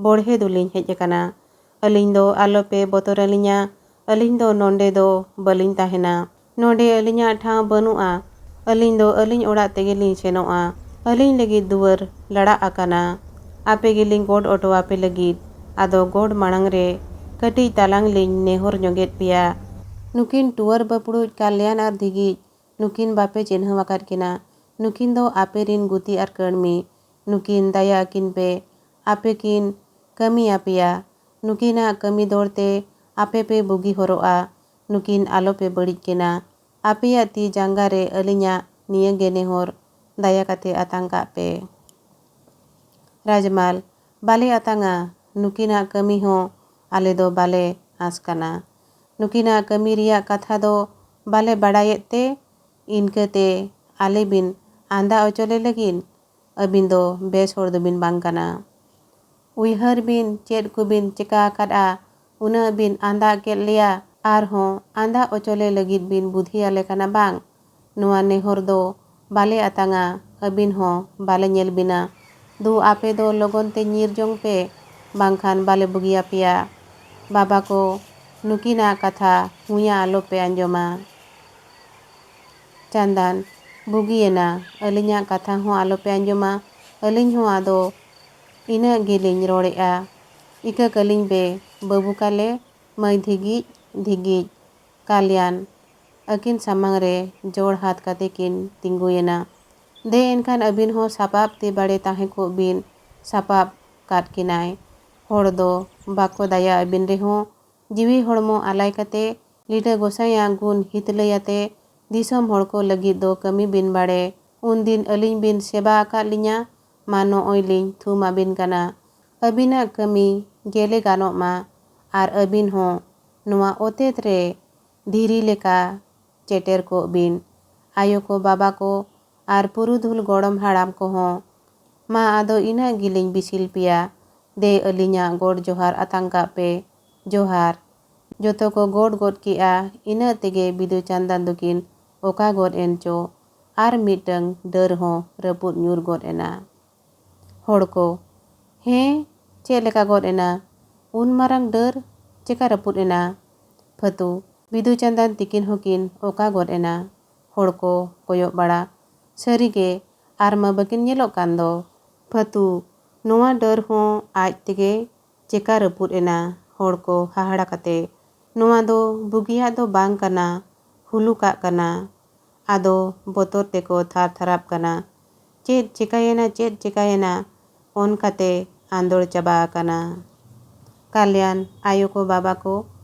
ᱵᱚᱲᱦᱮ ᱫᱚᱞᱤᱧ ᱦᱮᱡ ᱟᱠᱟᱱᱟ᱾ ᱟᱹᱞᱤᱧ ᱫᱚ ᱟᱞᱚᱯᱮ ᱵᱚᱛᱚᱨ ᱟᱹᱞᱤᱧᱟ᱾ ᱟᱹᱞᱤᱧ ᱫᱚ ᱱᱚᱰᱮ ᱫᱚ ᱵᱟᱹᱞᱤᱧ ᱛᱟᱦᱮᱱᱟ᱾ ᱱᱚᱰᱮ ᱟᱹᱞᱤᱧᱟᱜ ᱴᱷᱟᱶ ᱵᱟᱹᱱᱩᱜᱼᱟ᱾ ᱟᱹᱞᱤᱧ ᱫᱚ ᱟᱹᱞᱤᱧ ᱚᱲᱟᱜ ᱛᱮᱜᱮ ᱞᱤᱧ ᱥᱮᱱᱚᱜᱼᱟ᱾ ᱟᱹᱞᱤᱧ ᱞᱟᱹᱜᱤᱫ ᱫᱩᱣᱟᱹᱨ ᱞᱟᱲᱟᱜ ᱟᱠᱟᱱᱟ ᱟᱯᱮ ᱜᱮᱞᱤᱧ ᱜᱚᱰ ᱚᱴᱚ ᱟᱯᱮ ᱞᱟᱹᱜᱤᱫ᱾ ᱟᱫᱚ ᱜᱚᱰ ᱢᱟᱲᱟᱝ ᱨᱮ ᱠᱟᱹᱴᱤᱡ ᱛᱟᱞᱟᱝ ᱞᱤᱧ ᱱᱮᱦᱚᱨ ᱧᱚᱜᱮᱫ ᱯᱮᱭᱟ᱾ ᱱᱩᱠᱤᱱ ᱴᱩᱣᱟᱹᱨ ᱵᱟᱹᱯᱲᱩᱡ ᱠᱟᱞᱭᱟᱱ ᱟᱨ ᱫᱷᱤᱜᱤᱡ, ᱱᱩᱠᱤᱱ ᱵᱟᱯᱮ ᱪᱤᱱᱦᱟᱹᱣ ᱟᱠᱟᱫ ᱠᱤᱱᱟ᱾ ᱱᱩᱠᱤᱱ ᱫᱚ ᱟᱯᱮ ᱨᱤᱱ ᱜᱩᱛᱤ ᱟᱨ ᱠᱟᱹᱲᱢᱤ᱾ ᱱᱩᱠᱤᱱ ᱫᱟᱭᱟ ᱟᱹᱠᱤᱱ ᱯᱮ᱾ ᱟᱯᱮ ᱠᱤᱱ ᱠᱟᱹᱢᱤ ᱟᱯᱮᱭᱟ᱾ ᱱᱩᱠᱤᱱᱟᱜ ᱠᱟᱹᱢᱤ ᱫᱚᱲ ᱛᱮ ᱟᱯᱮ ᱯᱮ ᱵᱩᱜᱤ ᱦᱚᱨᱚᱜᱼᱟ᱾ ᱱᱩᱠᱤᱱ ᱟᱞᱚ ᱯᱮ ᱵᱟᱹᱲᱤᱡ ᱠᱤᱱᱟ᱾ ᱟᱯᱮᱭᱟᱜ ᱛᱤ ᱡᱟᱸᱜᱟ ᱨᱮ ᱟᱹᱞᱤᱧᱟᱜ ᱱᱤᱭᱟᱹ ᱜᱮ ᱱᱮᱦᱚᱨ, ᱫᱟᱭᱟ ᱠᱟᱛᱮ ᱟᱛᱟᱝ ᱠᱟᱜ ᱯᱮ᱾ ᱨᱟᱡᱽᱢᱟᱞ, ᱵᱟᱞᱮ ᱟᱛᱟᱝᱟ᱾ ᱱᱩᱠᱤᱱᱟᱜ ᱠᱟᱹᱢᱤ ᱦᱚᱸ ᱟᱞᱮ ᱫᱚ ᱵᱟᱞᱮ ᱟᱸᱥ ᱠᱟᱱᱟ᱾ ᱱᱩᱠᱤᱱᱟᱜ ᱠᱟᱹᱢᱤ ᱨᱮᱭᱟᱜ ᱠᱟᱛᱷᱟ ᱫᱚ ᱵᱟᱞᱮ ᱵᱟᱲᱟᱭᱮᱫ ᱛᱮ ᱤᱱᱠᱟᱹᱛᱮ ᱟᱞᱮ ᱵᱤᱱ ᱟᱸᱫᱟ ᱚᱪᱚᱞᱮ ᱞᱟᱹᱜᱤᱫ? ᱟᱹᱵᱤᱱ ᱫᱚ ᱵᱮᱥ ᱦᱚᱲ ᱫᱚᱵᱤᱱ ᱵᱟᱝ ᱠᱟᱱᱟ᱾ ᱩᱭᱦᱟᱹᱨ ᱵᱤᱱ, ᱪᱮᱫ ᱠᱚᱵᱤᱱ ᱪᱮᱠᱟ ᱟᱠᱟᱫᱼᱟ, ᱩᱱᱟᱹᱜ ᱵᱤᱱ ᱟᱸᱫᱟ ᱠᱮᱫ ᱞᱮᱭᱟ, ᱟᱨᱦᱚᱸ ᱟᱸᱫᱟ ᱚᱪᱚᱞᱮ ᱞᱟᱹᱜᱤᱫ ᱵᱤᱱ ᱵᱩᱫᱷᱤ ᱟᱞᱮ ᱠᱟᱱᱟ ᱵᱟᱝ? ᱱᱚᱣᱟ ᱱᱮᱦᱚᱨ ᱫᱚ ᱵᱟᱞᱮ ᱟᱛᱟᱝᱟ, ᱟᱹᱵᱤᱱ ᱦᱚᱸ ᱵᱟᱞᱮ ᱧᱮᱞ ᱵᱤᱱᱟ᱾ ᱫᱩ, ᱟᱯᱮ ᱫᱚ ᱞᱚᱜᱚᱱ ᱛᱮ ᱧᱤᱨ ᱡᱚᱝ ᱯᱮ, ᱵᱟᱝᱠᱷᱟᱱ ᱵᱟᱞᱮ ᱵᱩᱜᱤᱭᱟᱯᱮᱭᱟ᱾ ᱵᱟᱵᱟ ᱠᱚ, ᱱᱩᱠᱤᱱᱟᱜ ᱠᱟᱛᱷᱟ ᱦᱩᱭᱟ ᱟᱞᱚᱯᱮ ᱟᱸᱡᱚᱢᱟ᱾ ᱪᱟᱸᱫᱟᱱ, ᱵᱩᱜᱤᱭᱮᱱᱟ, ᱟᱹᱞᱤᱧᱟᱜ ᱠᱟᱛᱷᱟ ᱦᱚᱸ ᱟᱞᱚᱯᱮ ᱟᱸᱡᱚᱢᱟ᱾ ᱟᱹᱞᱤᱧ ᱦᱚᱸ ᱟᱫᱚ ᱤᱱᱟᱹᱜ ᱜᱮᱞᱤᱧ ᱨᱚᱲᱮᱜᱼᱟ᱾ ᱤᱠᱟᱹ ᱠᱟᱹᱞᱤᱧ ᱯᱮ, ᱵᱟᱹᱵᱩ ᱠᱟᱞᱮ, ᱢᱟᱹᱭ ᱫᱷᱤᱜᱤᱡ, ᱫᱷᱤᱜᱤᱡ᱾ ᱠᱟᱞᱭᱟᱱ ᱟᱹᱠᱤᱱ ᱥᱟᱢᱟᱝ ᱨᱮ ᱡᱳᱲ ᱦᱟᱛ ᱠᱟᱛᱮ ᱠᱤᱱ ᱛᱤᱸᱜᱩᱭᱮᱱᱟ᱾ ᱫᱮ ᱮᱱᱠᱷᱟᱱ ᱟᱹᱵᱤᱱ ᱦᱚᱸ ᱥᱟᱯᱟᱵ ᱛᱤ ᱵᱟᱲᱮ ᱛᱟᱦᱮᱸ ᱠᱚᱜ ᱵᱤᱱ, ᱥᱟᱯᱟᱵ ᱠᱟᱫ ᱠᱤᱱᱟᱭ᱾ ᱦᱚᱲ ᱫᱚ ᱵᱟᱠᱚ ᱫᱟᱭᱟ ᱟᱹᱵᱤᱱ ᱨᱮᱦᱚᱸ, ᱡᱤᱣᱤ ᱦᱚᱲᱢᱚ ᱟᱞᱟᱭ ᱠᱟᱛᱮ ᱞᱤᱴᱟᱹ ᱜᱚᱸᱥᱟᱭᱟᱜ ᱜᱩᱱ ᱦᱤᱛᱞᱟᱹᱭ ᱟᱛᱮ ᱫᱤᱥᱚᱢ ᱦᱚᱲ ᱠᱚ ᱞᱟᱹᱜᱤᱫ ᱫᱚ ᱠᱟᱹᱢᱤ ᱵᱤᱱ ᱵᱟᱲᱮ᱾ ᱩᱱᱫᱤᱱ ᱟᱹᱞᱤᱧ ᱵᱤᱱ ᱥᱮᱵᱟ ᱟᱠᱟᱫ ᱞᱤᱧᱟ, ᱢᱟ ᱱᱚᱜᱼᱚᱭ ᱞᱤᱧ ᱛᱷᱩᱢ ᱟᱹᱵᱤᱱ ᱠᱟᱱᱟ᱾ ᱟᱹᱵᱤᱱᱟᱜ ᱠᱟᱹᱢᱤ ᱜᱮᱞᱮ ᱜᱟᱱᱚᱜ ᱢᱟ ᱟᱨ ᱟᱹᱵᱤᱱ ᱦᱚᱸ ᱱᱚᱣᱟ ᱚᱛᱮᱛ ᱨᱮ ᱫᱷᱤᱨᱤ ᱞᱮᱠᱟ ᱪᱮᱴᱮᱨ ᱠᱚᱜ ᱵᱤᱱ᱾ ᱟᱭᱳ ᱠᱚ, ᱵᱟᱵᱟ ᱠᱚ ᱟᱨ ᱯᱩᱨᱩᱫᱷᱩᱞ ᱜᱚᱲᱚᱢ ᱦᱟᱲᱟᱢ ᱠᱚᱦᱚᱸ, ᱢᱟ ᱟᱫᱚ ᱤᱱᱟᱹᱜ ᱜᱮᱞᱤᱧ ᱵᱤᱥᱤᱞ ᱯᱮᱭᱟ᱾ ᱫᱮ ᱟᱹᱞᱤᱧᱟᱜ ᱜᱚᱰ ᱡᱚᱦᱟᱨ ᱟᱛᱟᱝ ᱠᱟᱜ ᱯᱮ᱾ ᱡᱚᱦᱟᱨ᱾ ᱡᱚᱛᱚ ᱠᱚ ᱜᱚᱰ ᱜᱚᱫ ᱠᱮᱜᱼᱟ᱾ ᱤᱱᱟᱹ ᱛᱮᱜᱮ ᱵᱤᱫᱩ ᱪᱟᱸᱫᱟᱱ ᱫᱚᱠᱤᱱ ᱚᱠᱟ ᱜᱚᱫ ᱮᱱ ᱪᱚ, ᱟᱨ ᱢᱤᱫᱴᱟᱹᱝ ᱰᱟᱹᱨ ᱦᱚᱸ ᱨᱟᱹᱯᱩᱫ ᱧᱩᱨ ᱜᱚᱫ ᱮᱱᱟ᱾ ᱦᱚᱲ ᱠᱚ, ᱦᱮᱸ, ᱪᱮᱫ ᱞᱮᱠᱟ ᱜᱚᱫ ᱮᱱᱟ? ᱩᱱ ᱢᱟᱨᱟᱝ ᱰᱟᱹᱨ ᱪᱮᱠᱟ ᱨᱟᱹᱯᱩᱫ ᱮᱱᱟ? ᱯᱷᱟᱹᱛᱩ, ᱵᱤᱫᱩ ᱪᱟᱸᱫᱟᱱ ᱛᱤᱠᱤᱱ ᱦᱚᱸᱠᱤᱱ ᱚᱠᱟ ᱜᱚᱫ ᱮᱱᱟ? ᱦᱚᱲ ᱠᱚ ᱠᱚᱭᱚᱜ ᱵᱟᱲᱟ, ᱥᱟᱹᱨᱤᱜᱮ ᱟᱨ ᱢᱟ ᱵᱟᱹᱠᱤᱱ ᱧᱮᱞᱚᱜ ᱠᱟᱱ ᱫᱚ᱾ ᱯᱷᱟᱹᱛᱩ, ᱱᱚᱣᱟ ᱰᱟᱹᱨ ᱦᱚᱸ ᱟᱡ ᱛᱮᱜᱮ ᱪᱮᱠᱟ ᱨᱟᱹᱯᱩᱫ ᱮᱱᱟ? ᱦᱚᱲ ᱠᱚ ᱦᱟᱦᱟᱲᱟ ᱠᱟᱛᱮ, ᱱᱚᱣᱟ ᱫᱚ ᱵᱩᱜᱤᱭᱟᱜ ᱫᱚ ᱵᱟᱝ ᱠᱟᱱᱟ, ᱦᱩᱞᱩᱠᱟᱜ ᱠᱟᱱᱟ᱾ ᱟᱫᱚ ᱵᱚᱛᱚᱨ ᱛᱮᱠᱚ ᱛᱷᱟᱨ ᱛᱷᱟᱨᱟᱯ ᱠᱟᱱᱟ᱾ ᱪᱮᱫ ᱪᱮᱠᱟᱭᱮᱱᱟ, ᱪᱮᱫ ᱪᱮᱠᱟᱭᱮᱱᱟ? ᱚᱱᱠᱟᱛᱮ ᱟᱸᱫᱳᱲ ᱪᱟᱵᱟ ᱟᱠᱟᱱᱟ᱾ ᱠᱟᱞᱭᱟᱱ, ᱟᱭᱳ ᱠᱚ, ᱵᱟᱵᱟ ᱠᱚ,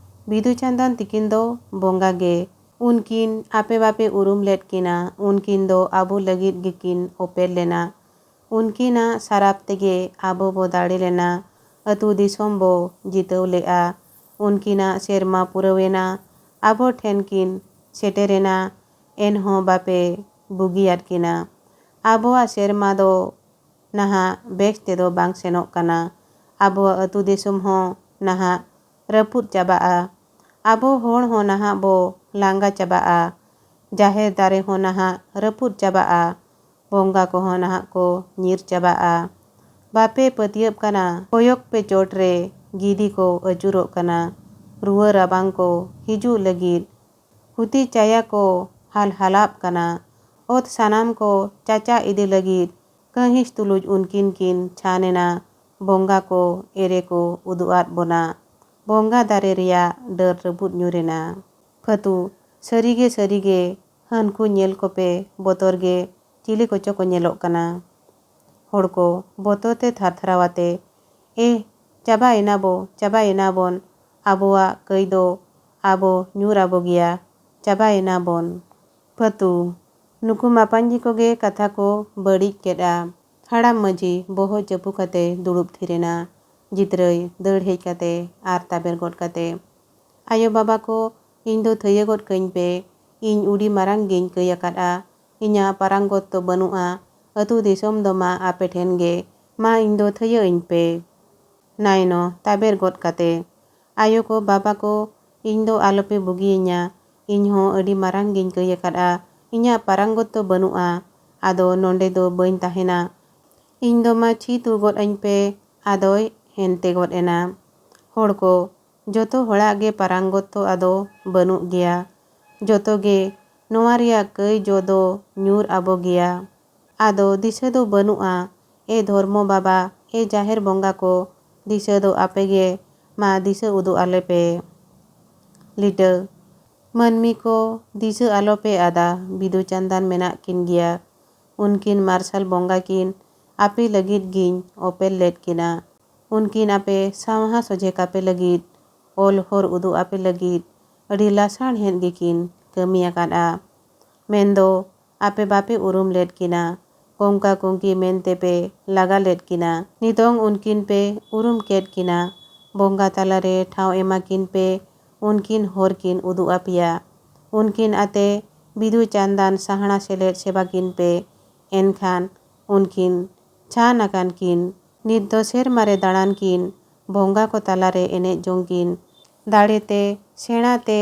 ᱵᱤᱫᱩ ᱪᱟᱸᱫᱟᱱ ᱛᱤᱠᱤᱱ ᱫᱚ ᱵᱚᱸᱜᱟ ᱜᱮ᱾ ᱩᱱᱠᱤᱱ ᱟᱯᱮ ᱵᱟᱯᱮ ᱩᱨᱩᱢ ᱞᱮᱫ ᱠᱤᱱᱟ, ᱩᱱᱠᱤᱱ ᱫᱚ ᱟᱵᱚ ᱞᱟᱹᱜᱤᱫ ᱜᱮᱠᱤᱱ ᱚᱯᱮᱞ ᱞᱮᱱᱟ᱾ ᱩᱱᱠᱤᱱᱟᱜ ᱥᱟᱨᱟᱯ ᱛᱮᱜᱮ ᱟᱵᱚ ᱵᱚ ᱫᱟᱲᱮ ᱞᱮᱱᱟ, ᱟᱹᱛᱩ ᱫᱤᱥᱚᱢ ᱵᱚ ᱡᱤᱛᱟᱹᱣ ᱞᱮᱜᱼᱟ᱾ ᱩᱱᱠᱤᱱᱟᱜ ᱥᱮᱨᱢᱟ ᱯᱩᱨᱟᱹᱣᱮᱱᱟ, ᱟᱵᱚ ᱴᱷᱮᱱ ᱠᱤᱱ ᱥᱮᱴᱮᱨᱮᱱᱟ, ᱮᱱᱦᱚᱸ ᱵᱟᱯᱮ ᱵᱩᱜᱤᱭᱟᱫ ᱠᱤᱱᱟ᱾ ᱟᱵᱚᱣᱟᱜ ᱥᱮᱨᱢᱟ ᱫᱚ ᱱᱟᱦᱟᱜ ᱵᱮᱥ ᱛᱮᱫᱚ ᱵᱟᱝ ᱥᱮᱱᱚᱜ ᱠᱟᱱᱟ᱾ ᱟᱵᱚᱣᱟᱜ ᱟᱹᱛᱩ ᱫᱤᱥᱚᱢ ᱦᱚᱸ ᱱᱟᱦᱟᱜ ᱨᱟᱹᱯᱩᱫ ᱪᱟᱵᱟᱜᱼᱟ᱾ ᱟᱵᱚ ᱦᱚᱲ ᱦᱚᱸ ᱱᱟᱦᱟᱜ ᱵᱚ ᱞᱟᱸᱜᱟ ᱪᱟᱵᱟᱜᱼᱟ᱾ ᱡᱟᱦᱮᱨ ᱫᱟᱨᱮ ᱦᱚᱸ ᱱᱟᱦᱟᱜ ᱨᱟᱹᱯᱩᱫ ᱪᱟᱵᱟᱜᱼᱟ᱾ ᱵᱚᱸᱜᱟ ᱠᱚᱦᱚᱸ ᱱᱟᱦᱟᱜ ᱠᱚ ᱧᱤᱨ ᱪᱟᱵᱟᱜᱼᱟ᱾ ᱵᱟᱯᱮ ᱯᱟᱹᱛᱭᱟᱹᱵ ᱠᱟᱱᱟ, ᱠᱚᱭᱚᱜ ᱯᱮ ᱪᱚᱴ ᱨᱮ ᱜᱤᱫᱤ ᱠᱚ ᱟᱹᱪᱩᱨᱚᱜ ᱠᱟᱱᱟ᱾ ᱨᱩᱣᱟᱹ ᱨᱟᱵᱟᱝ ᱠᱚ ᱦᱤᱡᱩᱜ ᱞᱟᱹᱜᱤᱫ᱾ ᱦᱩᱛᱤ ᱪᱟᱭᱟ ᱠᱚ ᱦᱟᱞᱦᱟᱞᱟᱵ ᱠᱟᱱᱟ᱾ ᱚᱛ ᱥᱟᱱᱟᱢ ᱠᱚ ᱪᱟᱪᱟ ᱤᱫᱤ ᱞᱟᱹᱜᱤᱫ᱾ ᱠᱟᱹᱦᱤᱥ ᱛᱩᱞᱩᱡ ᱩᱱᱠᱤᱱ ᱠᱤᱱ ᱪᱷᱟᱱ ᱮᱱᱟ᱾ ᱵᱚᱸᱜᱟ ᱠᱚ ᱮᱨᱮ ᱠᱚ ᱩᱫᱩᱜ ᱟᱫ ᱵᱚᱱᱟ᱾ ᱵᱚᱸᱜᱟ ᱫᱟᱨᱮ ᱨᱮᱭᱟᱜ ᱰᱟᱹᱨ ᱨᱟᱹᱯᱩᱫ ᱧᱩᱨ ᱮᱱᱟ᱾ ᱯᱷᱟᱹᱛᱩ, ᱥᱟᱹᱨᱤᱜᱮ, ᱥᱟᱹᱨᱤᱜᱮ, ᱦᱟᱹᱱᱠᱩ ᱧᱮᱞ ᱠᱚᱯᱮ, ᱵᱚᱛᱚᱨ ᱜᱮ᱾ ᱪᱤᱞᱤ ᱠᱚᱪᱚ ᱠᱚ ᱧᱮᱞᱚᱜ ᱠᱟᱱᱟ᱾ ᱦᱚᱲ ᱠᱚ ᱵᱚᱛᱚᱨ ᱛᱮ ᱛᱷᱟᱨ ᱛᱷᱟᱨᱟᱣ ᱟᱛᱮ, "ᱮᱦ, ᱪᱟᱵᱟᱭᱮᱱᱟ ᱵᱚ, ᱪᱟᱵᱟᱭᱮᱱᱟ ᱵᱚᱱ, ᱟᱵᱚᱣᱟᱜ ᱠᱟᱹᱭ ᱫᱚ ᱟᱵᱚ ᱧᱩᱨ ᱟᱵᱚ ᱜᱮᱭᱟ, ᱪᱟᱵᱟᱭᱮᱱᱟ ᱵᱚᱱ᱾" ᱯᱷᱟᱹᱛᱩ, ᱱᱩᱠᱩ ᱢᱟᱯᱟᱧᱡᱤ ᱠᱚᱜᱮ ᱠᱟᱛᱷᱟ ᱠᱚ ᱵᱟᱹᱲᱤᱡ ᱠᱮᱫᱼᱟ᱾ ᱦᱟᱲᱟᱢ ᱢᱟᱹᱡᱷᱤ ᱵᱚᱦᱚᱜ ᱪᱟᱹᱯᱩ ᱠᱟᱛᱮ ᱫᱩᱲᱩᱵ ᱛᱷᱤᱨ ᱮᱱᱟ᱾ ᱡᱤᱛᱨᱟᱹᱭ ᱫᱟᱹᱲ ᱦᱮᱡ ᱠᱟᱛᱮ ᱟᱨ ᱛᱟᱵᱮᱨ ᱜᱚᱫ ᱠᱟᱛᱮ, "ᱟᱭᱳ ᱵᱟᱵᱟ ᱠᱚ, ᱤᱧ ᱫᱚ ᱛᱷᱟᱹᱭᱟᱹ ᱜᱚᱫ ᱠᱟᱹᱧ ᱯᱮ, ᱤᱧ ᱩᱰᱤ ᱢᱟᱨᱟᱝ ᱜᱤᱧ ᱠᱟᱹᱭ ᱟᱠᱟᱫᱼᱟ, ᱤᱧᱟᱹᱜ ᱯᱟᱨᱟᱝ ᱜᱚᱛ ᱫᱚ ᱵᱟᱹᱱᱩᱜᱼᱟ, ᱟᱹᱛᱩ ᱫᱤᱥᱚᱢ ᱫᱚ ᱢᱟ ᱟᱯᱮ ᱴᱷᱮᱱ ᱜᱮ, ᱢᱟ ᱤᱧ ᱫᱚ ᱛᱷᱟᱹᱭᱟᱹ ᱟᱹᱧ ᱯᱮ᱾" ᱱᱟᱭᱱᱚ ᱛᱟᱵᱮᱨ ᱜᱚᱫ ᱠᱟᱛᱮ, "ᱟᱭᱳ ᱠᱚ, ᱵᱟᱵᱟ ᱠᱚ, ᱤᱧ ᱫᱚ ᱟᱞᱚᱯᱮ ᱵᱩᱜᱤᱭᱟᱹᱧᱟ, ᱤᱧ ᱦᱚᱸ ᱟᱹᱰᱤ ᱢᱟᱨᱟᱝ ᱜᱤᱧ ᱠᱟᱹᱭ ᱟᱠᱟᱫᱼᱟ, ᱤᱧᱟᱹᱜ ᱯᱟᱨᱟᱝ ᱜᱚᱛ ᱫᱚ ᱵᱟᱹᱱᱩᱜᱼᱟ, ᱟᱫᱚ ᱱᱚᱸᱰᱮ ᱫᱚ ᱵᱟᱹᱧ ᱛᱟᱦᱮᱱᱟ, ᱤᱧ ᱫᱚ ᱢᱟ ᱪᱷᱤ ᱛᱩ ᱜᱚᱫ ᱟᱹᱧ ᱯᱮ᱾" ᱟᱫᱚᱭ ᱦᱮᱱᱛᱮ ᱜᱚᱫ ᱮᱱᱟ᱾ ᱦᱚᱲ ᱠᱚ, ᱡᱚᱛᱚ ᱦᱚᱲᱟᱜ ᱜᱮ ᱯᱟᱨᱟᱝ ᱜᱚᱛ ᱫᱚ ᱟᱫᱚ ᱵᱟᱹᱱᱩᱜ ᱜᱮᱭᱟ, ᱡᱚᱛᱚ ᱜᱮ ᱱᱚᱣᱟ ᱨᱮᱭᱟᱜ ᱠᱟᱹᱭ ᱡᱚ ᱫᱚ ᱧᱩᱨ ᱟᱵᱚ ᱜᱮᱭᱟ᱾ ᱟᱫᱚ ᱫᱤᱥᱟᱹ ᱫᱚ ᱵᱟᱹᱱᱩᱜᱼᱟ᱾ ᱮ ᱫᱷᱚᱨᱢᱚ ᱵᱟᱵᱟ, ᱮ ᱡᱟᱦᱮᱨ ᱵᱚᱸᱜᱟ ᱠᱚ, ᱫᱤᱥᱟᱹ ᱫᱚ ᱟᱯᱮ ᱜᱮ, ᱢᱟ ᱫᱤᱥᱟᱹ ᱩᱫᱩᱜ ᱟᱞᱮ ᱯᱮ᱾ ᱞᱤᱴᱟᱹ, ᱢᱟᱹᱱᱢᱤ ᱠᱚ, ᱫᱤᱥᱟᱹ ᱟᱞᱚ ᱯᱮ ᱟᱫᱟ, ᱵᱤᱫᱩ ᱪᱟᱸᱫᱟᱱ ᱢᱮᱱᱟᱜ ᱠᱤᱱ ᱜᱮᱭᱟ᱾ ᱩᱱᱠᱤᱱ ᱢᱟᱨᱥᱟᱞ ᱵᱚᱸᱜᱟ ᱠᱤᱱ ᱟᱯᱮ ᱞᱟᱹᱜᱤᱫ ᱜᱤᱧ ᱚᱯᱮᱞ ᱞᱮᱫ ᱠᱤᱱᱟ᱾ ᱩᱱᱠᱤᱱ ᱟᱯᱮ ᱥᱟᱶᱦᱟ ᱥᱚᱡᱷᱮ ᱠᱟᱯᱮ ᱞᱟᱹᱜᱤᱫ, ᱚᱞ ᱦᱚᱨ ᱩᱫᱩᱜ ᱟᱯᱮ ᱞᱟᱹᱜᱤᱫ ᱟᱹᱰᱤ ᱞᱟᱥᱟᱬᱦᱮᱫ ᱜᱮᱠᱤᱱ ᱠᱟᱹᱢᱤ ᱟᱠᱟᱫᱼᱟ᱾ ᱢᱮᱱᱫᱚ ᱟᱯᱮ ᱵᱟᱯᱮ ᱩᱨᱩᱢ ᱞᱮᱫ ᱠᱤᱱᱟ, ᱠᱚᱝᱠᱟ ᱠᱚᱝᱠᱤ ᱢᱮᱱᱛᱮ ᱯᱮ ᱞᱟᱜᱟ ᱞᱮᱫ ᱠᱤᱱᱟ᱾ ᱱᱤᱛᱚᱝ ᱩᱱᱠᱤᱱ ᱯᱮ ᱩᱨᱩᱢ ᱠᱮᱫ ᱠᱤᱱᱟ, ᱵᱚᱸᱜᱟ ᱛᱟᱞᱟᱨᱮ ᱴᱷᱟᱶ ᱮᱢᱟ ᱠᱤᱱ ᱯᱮ, ᱩᱱᱠᱤᱱ ᱦᱚᱨ ᱠᱤᱱ ᱩᱫᱩᱜ ᱟᱯᱮᱭᱟ᱾ ᱩᱱᱠᱤᱱ ᱟᱛᱮ ᱵᱤᱫᱩ ᱪᱟᱸᱫᱟᱱ ᱥᱟᱦᱱᱟ ᱥᱮᱞᱮᱫ ᱥᱮᱵᱟ ᱠᱤᱱ ᱯᱮ, ᱮᱱᱠᱷᱟᱱ ᱩᱱᱠᱤᱱ ᱪᱷᱟᱱ ᱟᱠᱟᱱ ᱠᱤᱱ᱾ ᱱᱤᱛ ᱫᱚ ᱥᱮᱨᱢᱟ ᱨᱮ ᱫᱟᱬᱟᱱ ᱠᱤᱱ, ᱵᱚᱸᱜᱟ ᱠᱚ ᱛᱟᱞᱟᱨᱮ ᱮᱱᱮᱡ ᱡᱚᱝ ᱠᱤᱱ, ᱫᱟᱲᱮ ᱛᱮ, ᱥᱮᱬᱟ ᱛᱮ,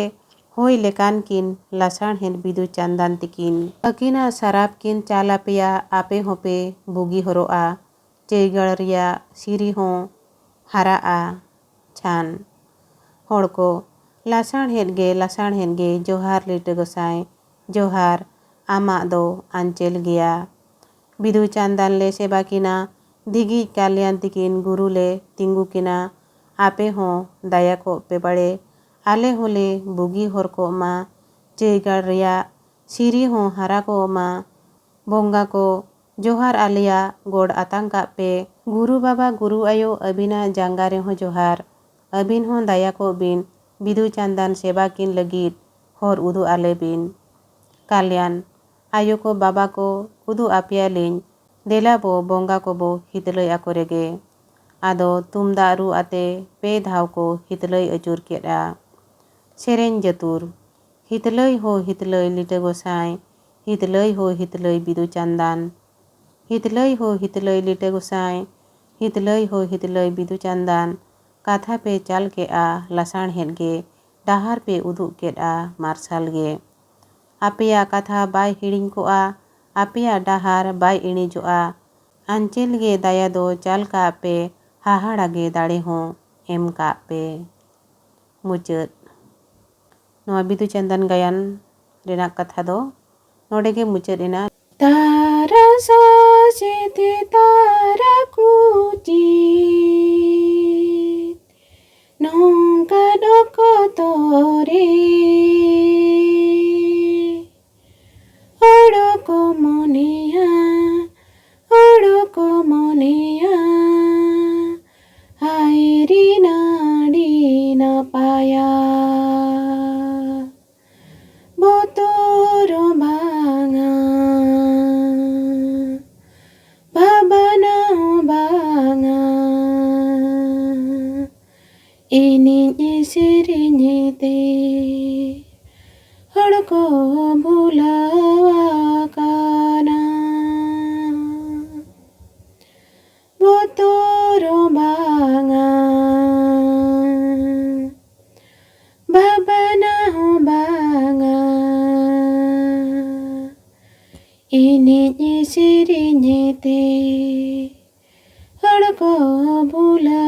ᱦᱩᱭ ᱞᱮᱠᱟᱱ ᱠᱤᱱ ᱞᱟᱥᱟᱬᱦᱮᱫ ᱵᱤᱫᱩ ᱪᱟᱸᱫᱟᱱ ᱛᱤᱠᱤᱱ᱾ ᱟᱹᱠᱤᱱᱟᱜ ᱥᱟᱨᱟᱯ ᱠᱤᱱ ᱪᱟᱞ ᱟᱯᱮᱭᱟ, ᱟᱯᱮ ᱦᱚᱸᱯᱮ ᱵᱩᱜᱤ ᱦᱚᱨᱚᱜᱼᱟ᱾ ᱪᱟᱹᱭᱜᱟᱲ ᱨᱮᱭᱟᱜ ᱥᱤᱨᱤ ᱦᱚᱸ ᱦᱟᱨᱟᱜᱼᱟ᱾ ᱪᱷᱟᱱ᱾ ᱦᱚᱲ ᱠᱚ, ᱞᱟᱥᱟᱬᱦᱮᱫ ᱜᱮ, ᱞᱟᱥᱟᱬᱦᱮᱫ ᱜᱮ, ᱡᱚᱦᱟᱨ ᱞᱤᱴᱟᱹ ᱜᱚᱸᱥᱟᱭ, ᱡᱚᱦᱟᱨ, ᱟᱢᱟᱜ ᱫᱚ ᱟᱧᱪᱮᱞ ᱜᱮᱭᱟ᱾ ᱵᱤᱫᱩ ᱪᱟᱸᱫᱟᱱ ᱞᱮ ᱥᱮᱵᱟ ᱠᱤᱱᱟ, ᱫᱷᱤᱜᱤᱡ ᱠᱟᱞᱭᱟᱱ ᱛᱤᱠᱤᱱ ᱜᱩᱨᱩ ᱞᱮ ᱛᱤᱸᱜᱩ ᱠᱤᱱᱟ, ᱟᱯᱮ ᱦᱚᱸ ᱫᱟᱭᱟ ᱠᱚᱜ ᱯᱮ ᱵᱟᱲᱮ, ᱟᱞᱮ ᱦᱚᱸᱞᱮ ᱵᱩᱜᱤ ᱦᱚᱨ ᱠᱚᱜ ᱢᱟ, ᱪᱟᱹᱭᱜᱟᱲ ᱨᱮᱭᱟᱜ ᱥᱤᱨᱤ ᱦᱚᱸ ᱦᱟᱨᱟ ᱠᱚᱜ ᱢᱟ, ᱵᱚᱸᱜᱟ ᱠᱚ ᱡᱚᱦᱟᱨ ᱟᱞᱮᱭᱟ, ᱜᱚᱰ ᱟᱛᱟᱝ ᱠᱟᱜ ᱯᱮ᱾ ᱜᱩᱨᱩ ᱵᱟᱵᱟ, ᱜᱩᱨᱩ ᱟᱭᱳ, ᱟᱹᱵᱤᱱᱟᱜ ᱡᱟᱸᱜᱟ ᱨᱮᱦᱚᱸ ᱡᱚᱦᱟᱨ᱾ ᱟᱹᱵᱤᱱ ᱦᱚᱸ ᱫᱟᱭᱟ ᱠᱚᱜ ᱵᱤᱱ, ᱵᱤᱫᱩ ᱪᱟᱸᱫᱟᱱ ᱥᱮᱵᱟ ᱠᱤᱱ ᱞᱟᱹᱜᱤᱫ ᱦᱚᱨ ᱩᱫᱩᱜ ᱟᱞᱮ ᱵᱤᱱ᱾ ᱠᱟᱞᱭᱟᱱ, ᱟᱭᱳ ᱠᱚ, ᱵᱟᱵᱟ ᱠᱚ, ᱩᱫᱩᱜ ᱟᱯᱮᱭᱟᱞᱤᱧ, ᱫᱮᱞᱟ ᱵᱚ ᱵᱚᱸᱜᱟ ᱠᱚᱵᱚ ᱦᱤᱛᱞᱟᱹᱭ ᱟᱠᱚ ᱨᱮᱜᱮ᱾ ᱟᱫᱚ ᱛᱩᱢᱫᱟᱜ ᱨᱩ ᱟᱛᱮ ᱯᱮ ᱫᱷᱟᱣ ᱠᱚ ᱦᱤᱛᱞᱟᱹᱭ ᱟᱹᱪᱩᱨ ᱠᱮᱫᱼᱟ᱾ ᱥᱮᱨᱮᱧ ᱡᱟᱹᱛᱩᱨ᱾ ᱦᱤᱛᱞᱟᱹᱭ ᱦᱳ ᱦᱤᱛᱞᱟᱹᱭ ᱞᱤᱴᱟᱹ ᱜᱚᱸᱥᱟᱭ, ᱦᱤᱛᱞᱟᱹᱭ ᱦᱳ ᱦᱤᱛᱞᱟᱹᱭ ᱵᱤᱫᱩ ᱪᱟᱸᱫᱟᱱ᱾ ᱦᱤᱛᱞᱟᱹᱭ ᱦᱳ ᱦᱤᱛᱞᱟᱹᱭ ᱞᱤᱴᱟᱹ ᱜᱚᱸᱥᱟᱭ, ᱦᱤᱛᱞᱟᱹᱭ ᱦᱳ ᱦᱤᱛᱞᱟᱹᱭ ᱵᱤᱫᱩ ᱪᱟᱸᱫᱟᱱ᱾ ᱠᱟᱛᱷᱟ ᱯᱮ ᱪᱟᱞ ᱠᱮᱜᱼᱟ ᱞᱟᱥᱟᱬᱦᱮᱫ ᱜᱮ, ᱰᱟᱦᱟᱨ ᱯᱮ ᱩᱫᱩᱜ ᱠᱮᱫᱼᱟ ᱢᱟᱨᱥᱟᱞ ᱜᱮ᱾ ᱟᱯᱮᱭᱟᱜ ᱠᱟᱛᱷᱟ ᱵᱟᱭ ᱦᱤᱲᱤᱧ ᱠᱚᱜᱼᱟ, ᱟᱯᱮᱭᱟᱜ ᱰᱟᱦᱟᱨ ᱵᱟᱭ ᱤᱬᱤᱡᱚᱜᱼᱟ᱾ ᱟᱧᱪᱮᱞ ᱜᱮ ᱫᱟᱭᱟ ᱫᱚ ᱪᱟᱞ ᱠᱟᱜ ᱯᱮ, ᱦᱟᱦᱟᱲᱟ ᱜᱮ ᱫᱟᱲᱮ ᱦᱚᱸ ᱮᱢ ᱠᱟᱜ ᱯᱮ᱾ ᱢᱩᱪᱟᱹᱫ᱾ ᱱᱚᱣᱟ ᱵᱤᱫᱩ ᱪᱟᱸᱫᱟᱱ ᱜᱟᱭᱟᱱ ᱨᱮᱱᱟᱜ ᱠᱟᱛᱷᱟ ᱫᱚ ᱱᱚᱰᱮ ᱜᱮ ᱢᱩᱪᱟᱹᱫ ᱮᱱᱟ᱾ ᱛᱟᱨᱟ ᱥᱟᱥᱮᱛᱮ ᱛᱟᱨᱟ ᱠᱩᱪᱤ ᱱᱚᱝᱠᱟᱱ ᱚᱠᱛᱚ ᱨᱮ ᱦᱚᱲ ᱠᱚ ᱢᱚᱱᱮᱭᱟ, ᱦᱚᱲ ᱠᱚ ᱢᱚᱱᱮᱭᱟ, ᱦᱟᱭ ᱨᱮ ᱱᱟᱹᱰᱤ ᱱᱟᱯᱟᱭᱟ᱾ ᱵᱚᱛᱚᱨ ᱦᱚᱸ ᱵᱟᱝᱟ, ᱵᱷᱟᱵᱽᱱᱟ ᱦᱚᱸ ᱵᱟᱝᱟ, ᱮᱱᱮᱡ ᱥᱮᱨᱮᱧ ᱛᱮ ᱦᱚᱲ ᱠᱚ ᱵᱷᱩᱞᱟᱹᱣ ᱟᱠᱟᱱᱟ᱾ ᱵᱚᱛᱚᱨ ᱦᱚᱸ ᱵᱟᱝᱟ, ᱵᱷᱟᱵᱽᱱᱟ ᱦᱚᱸ ᱵᱟᱝᱟ, ᱮᱱᱮᱡ ᱥᱮᱨᱮᱧ ᱛᱮ ᱦᱚᱲ ᱠᱚ ᱵᱷᱩᱞᱟᱹᱣ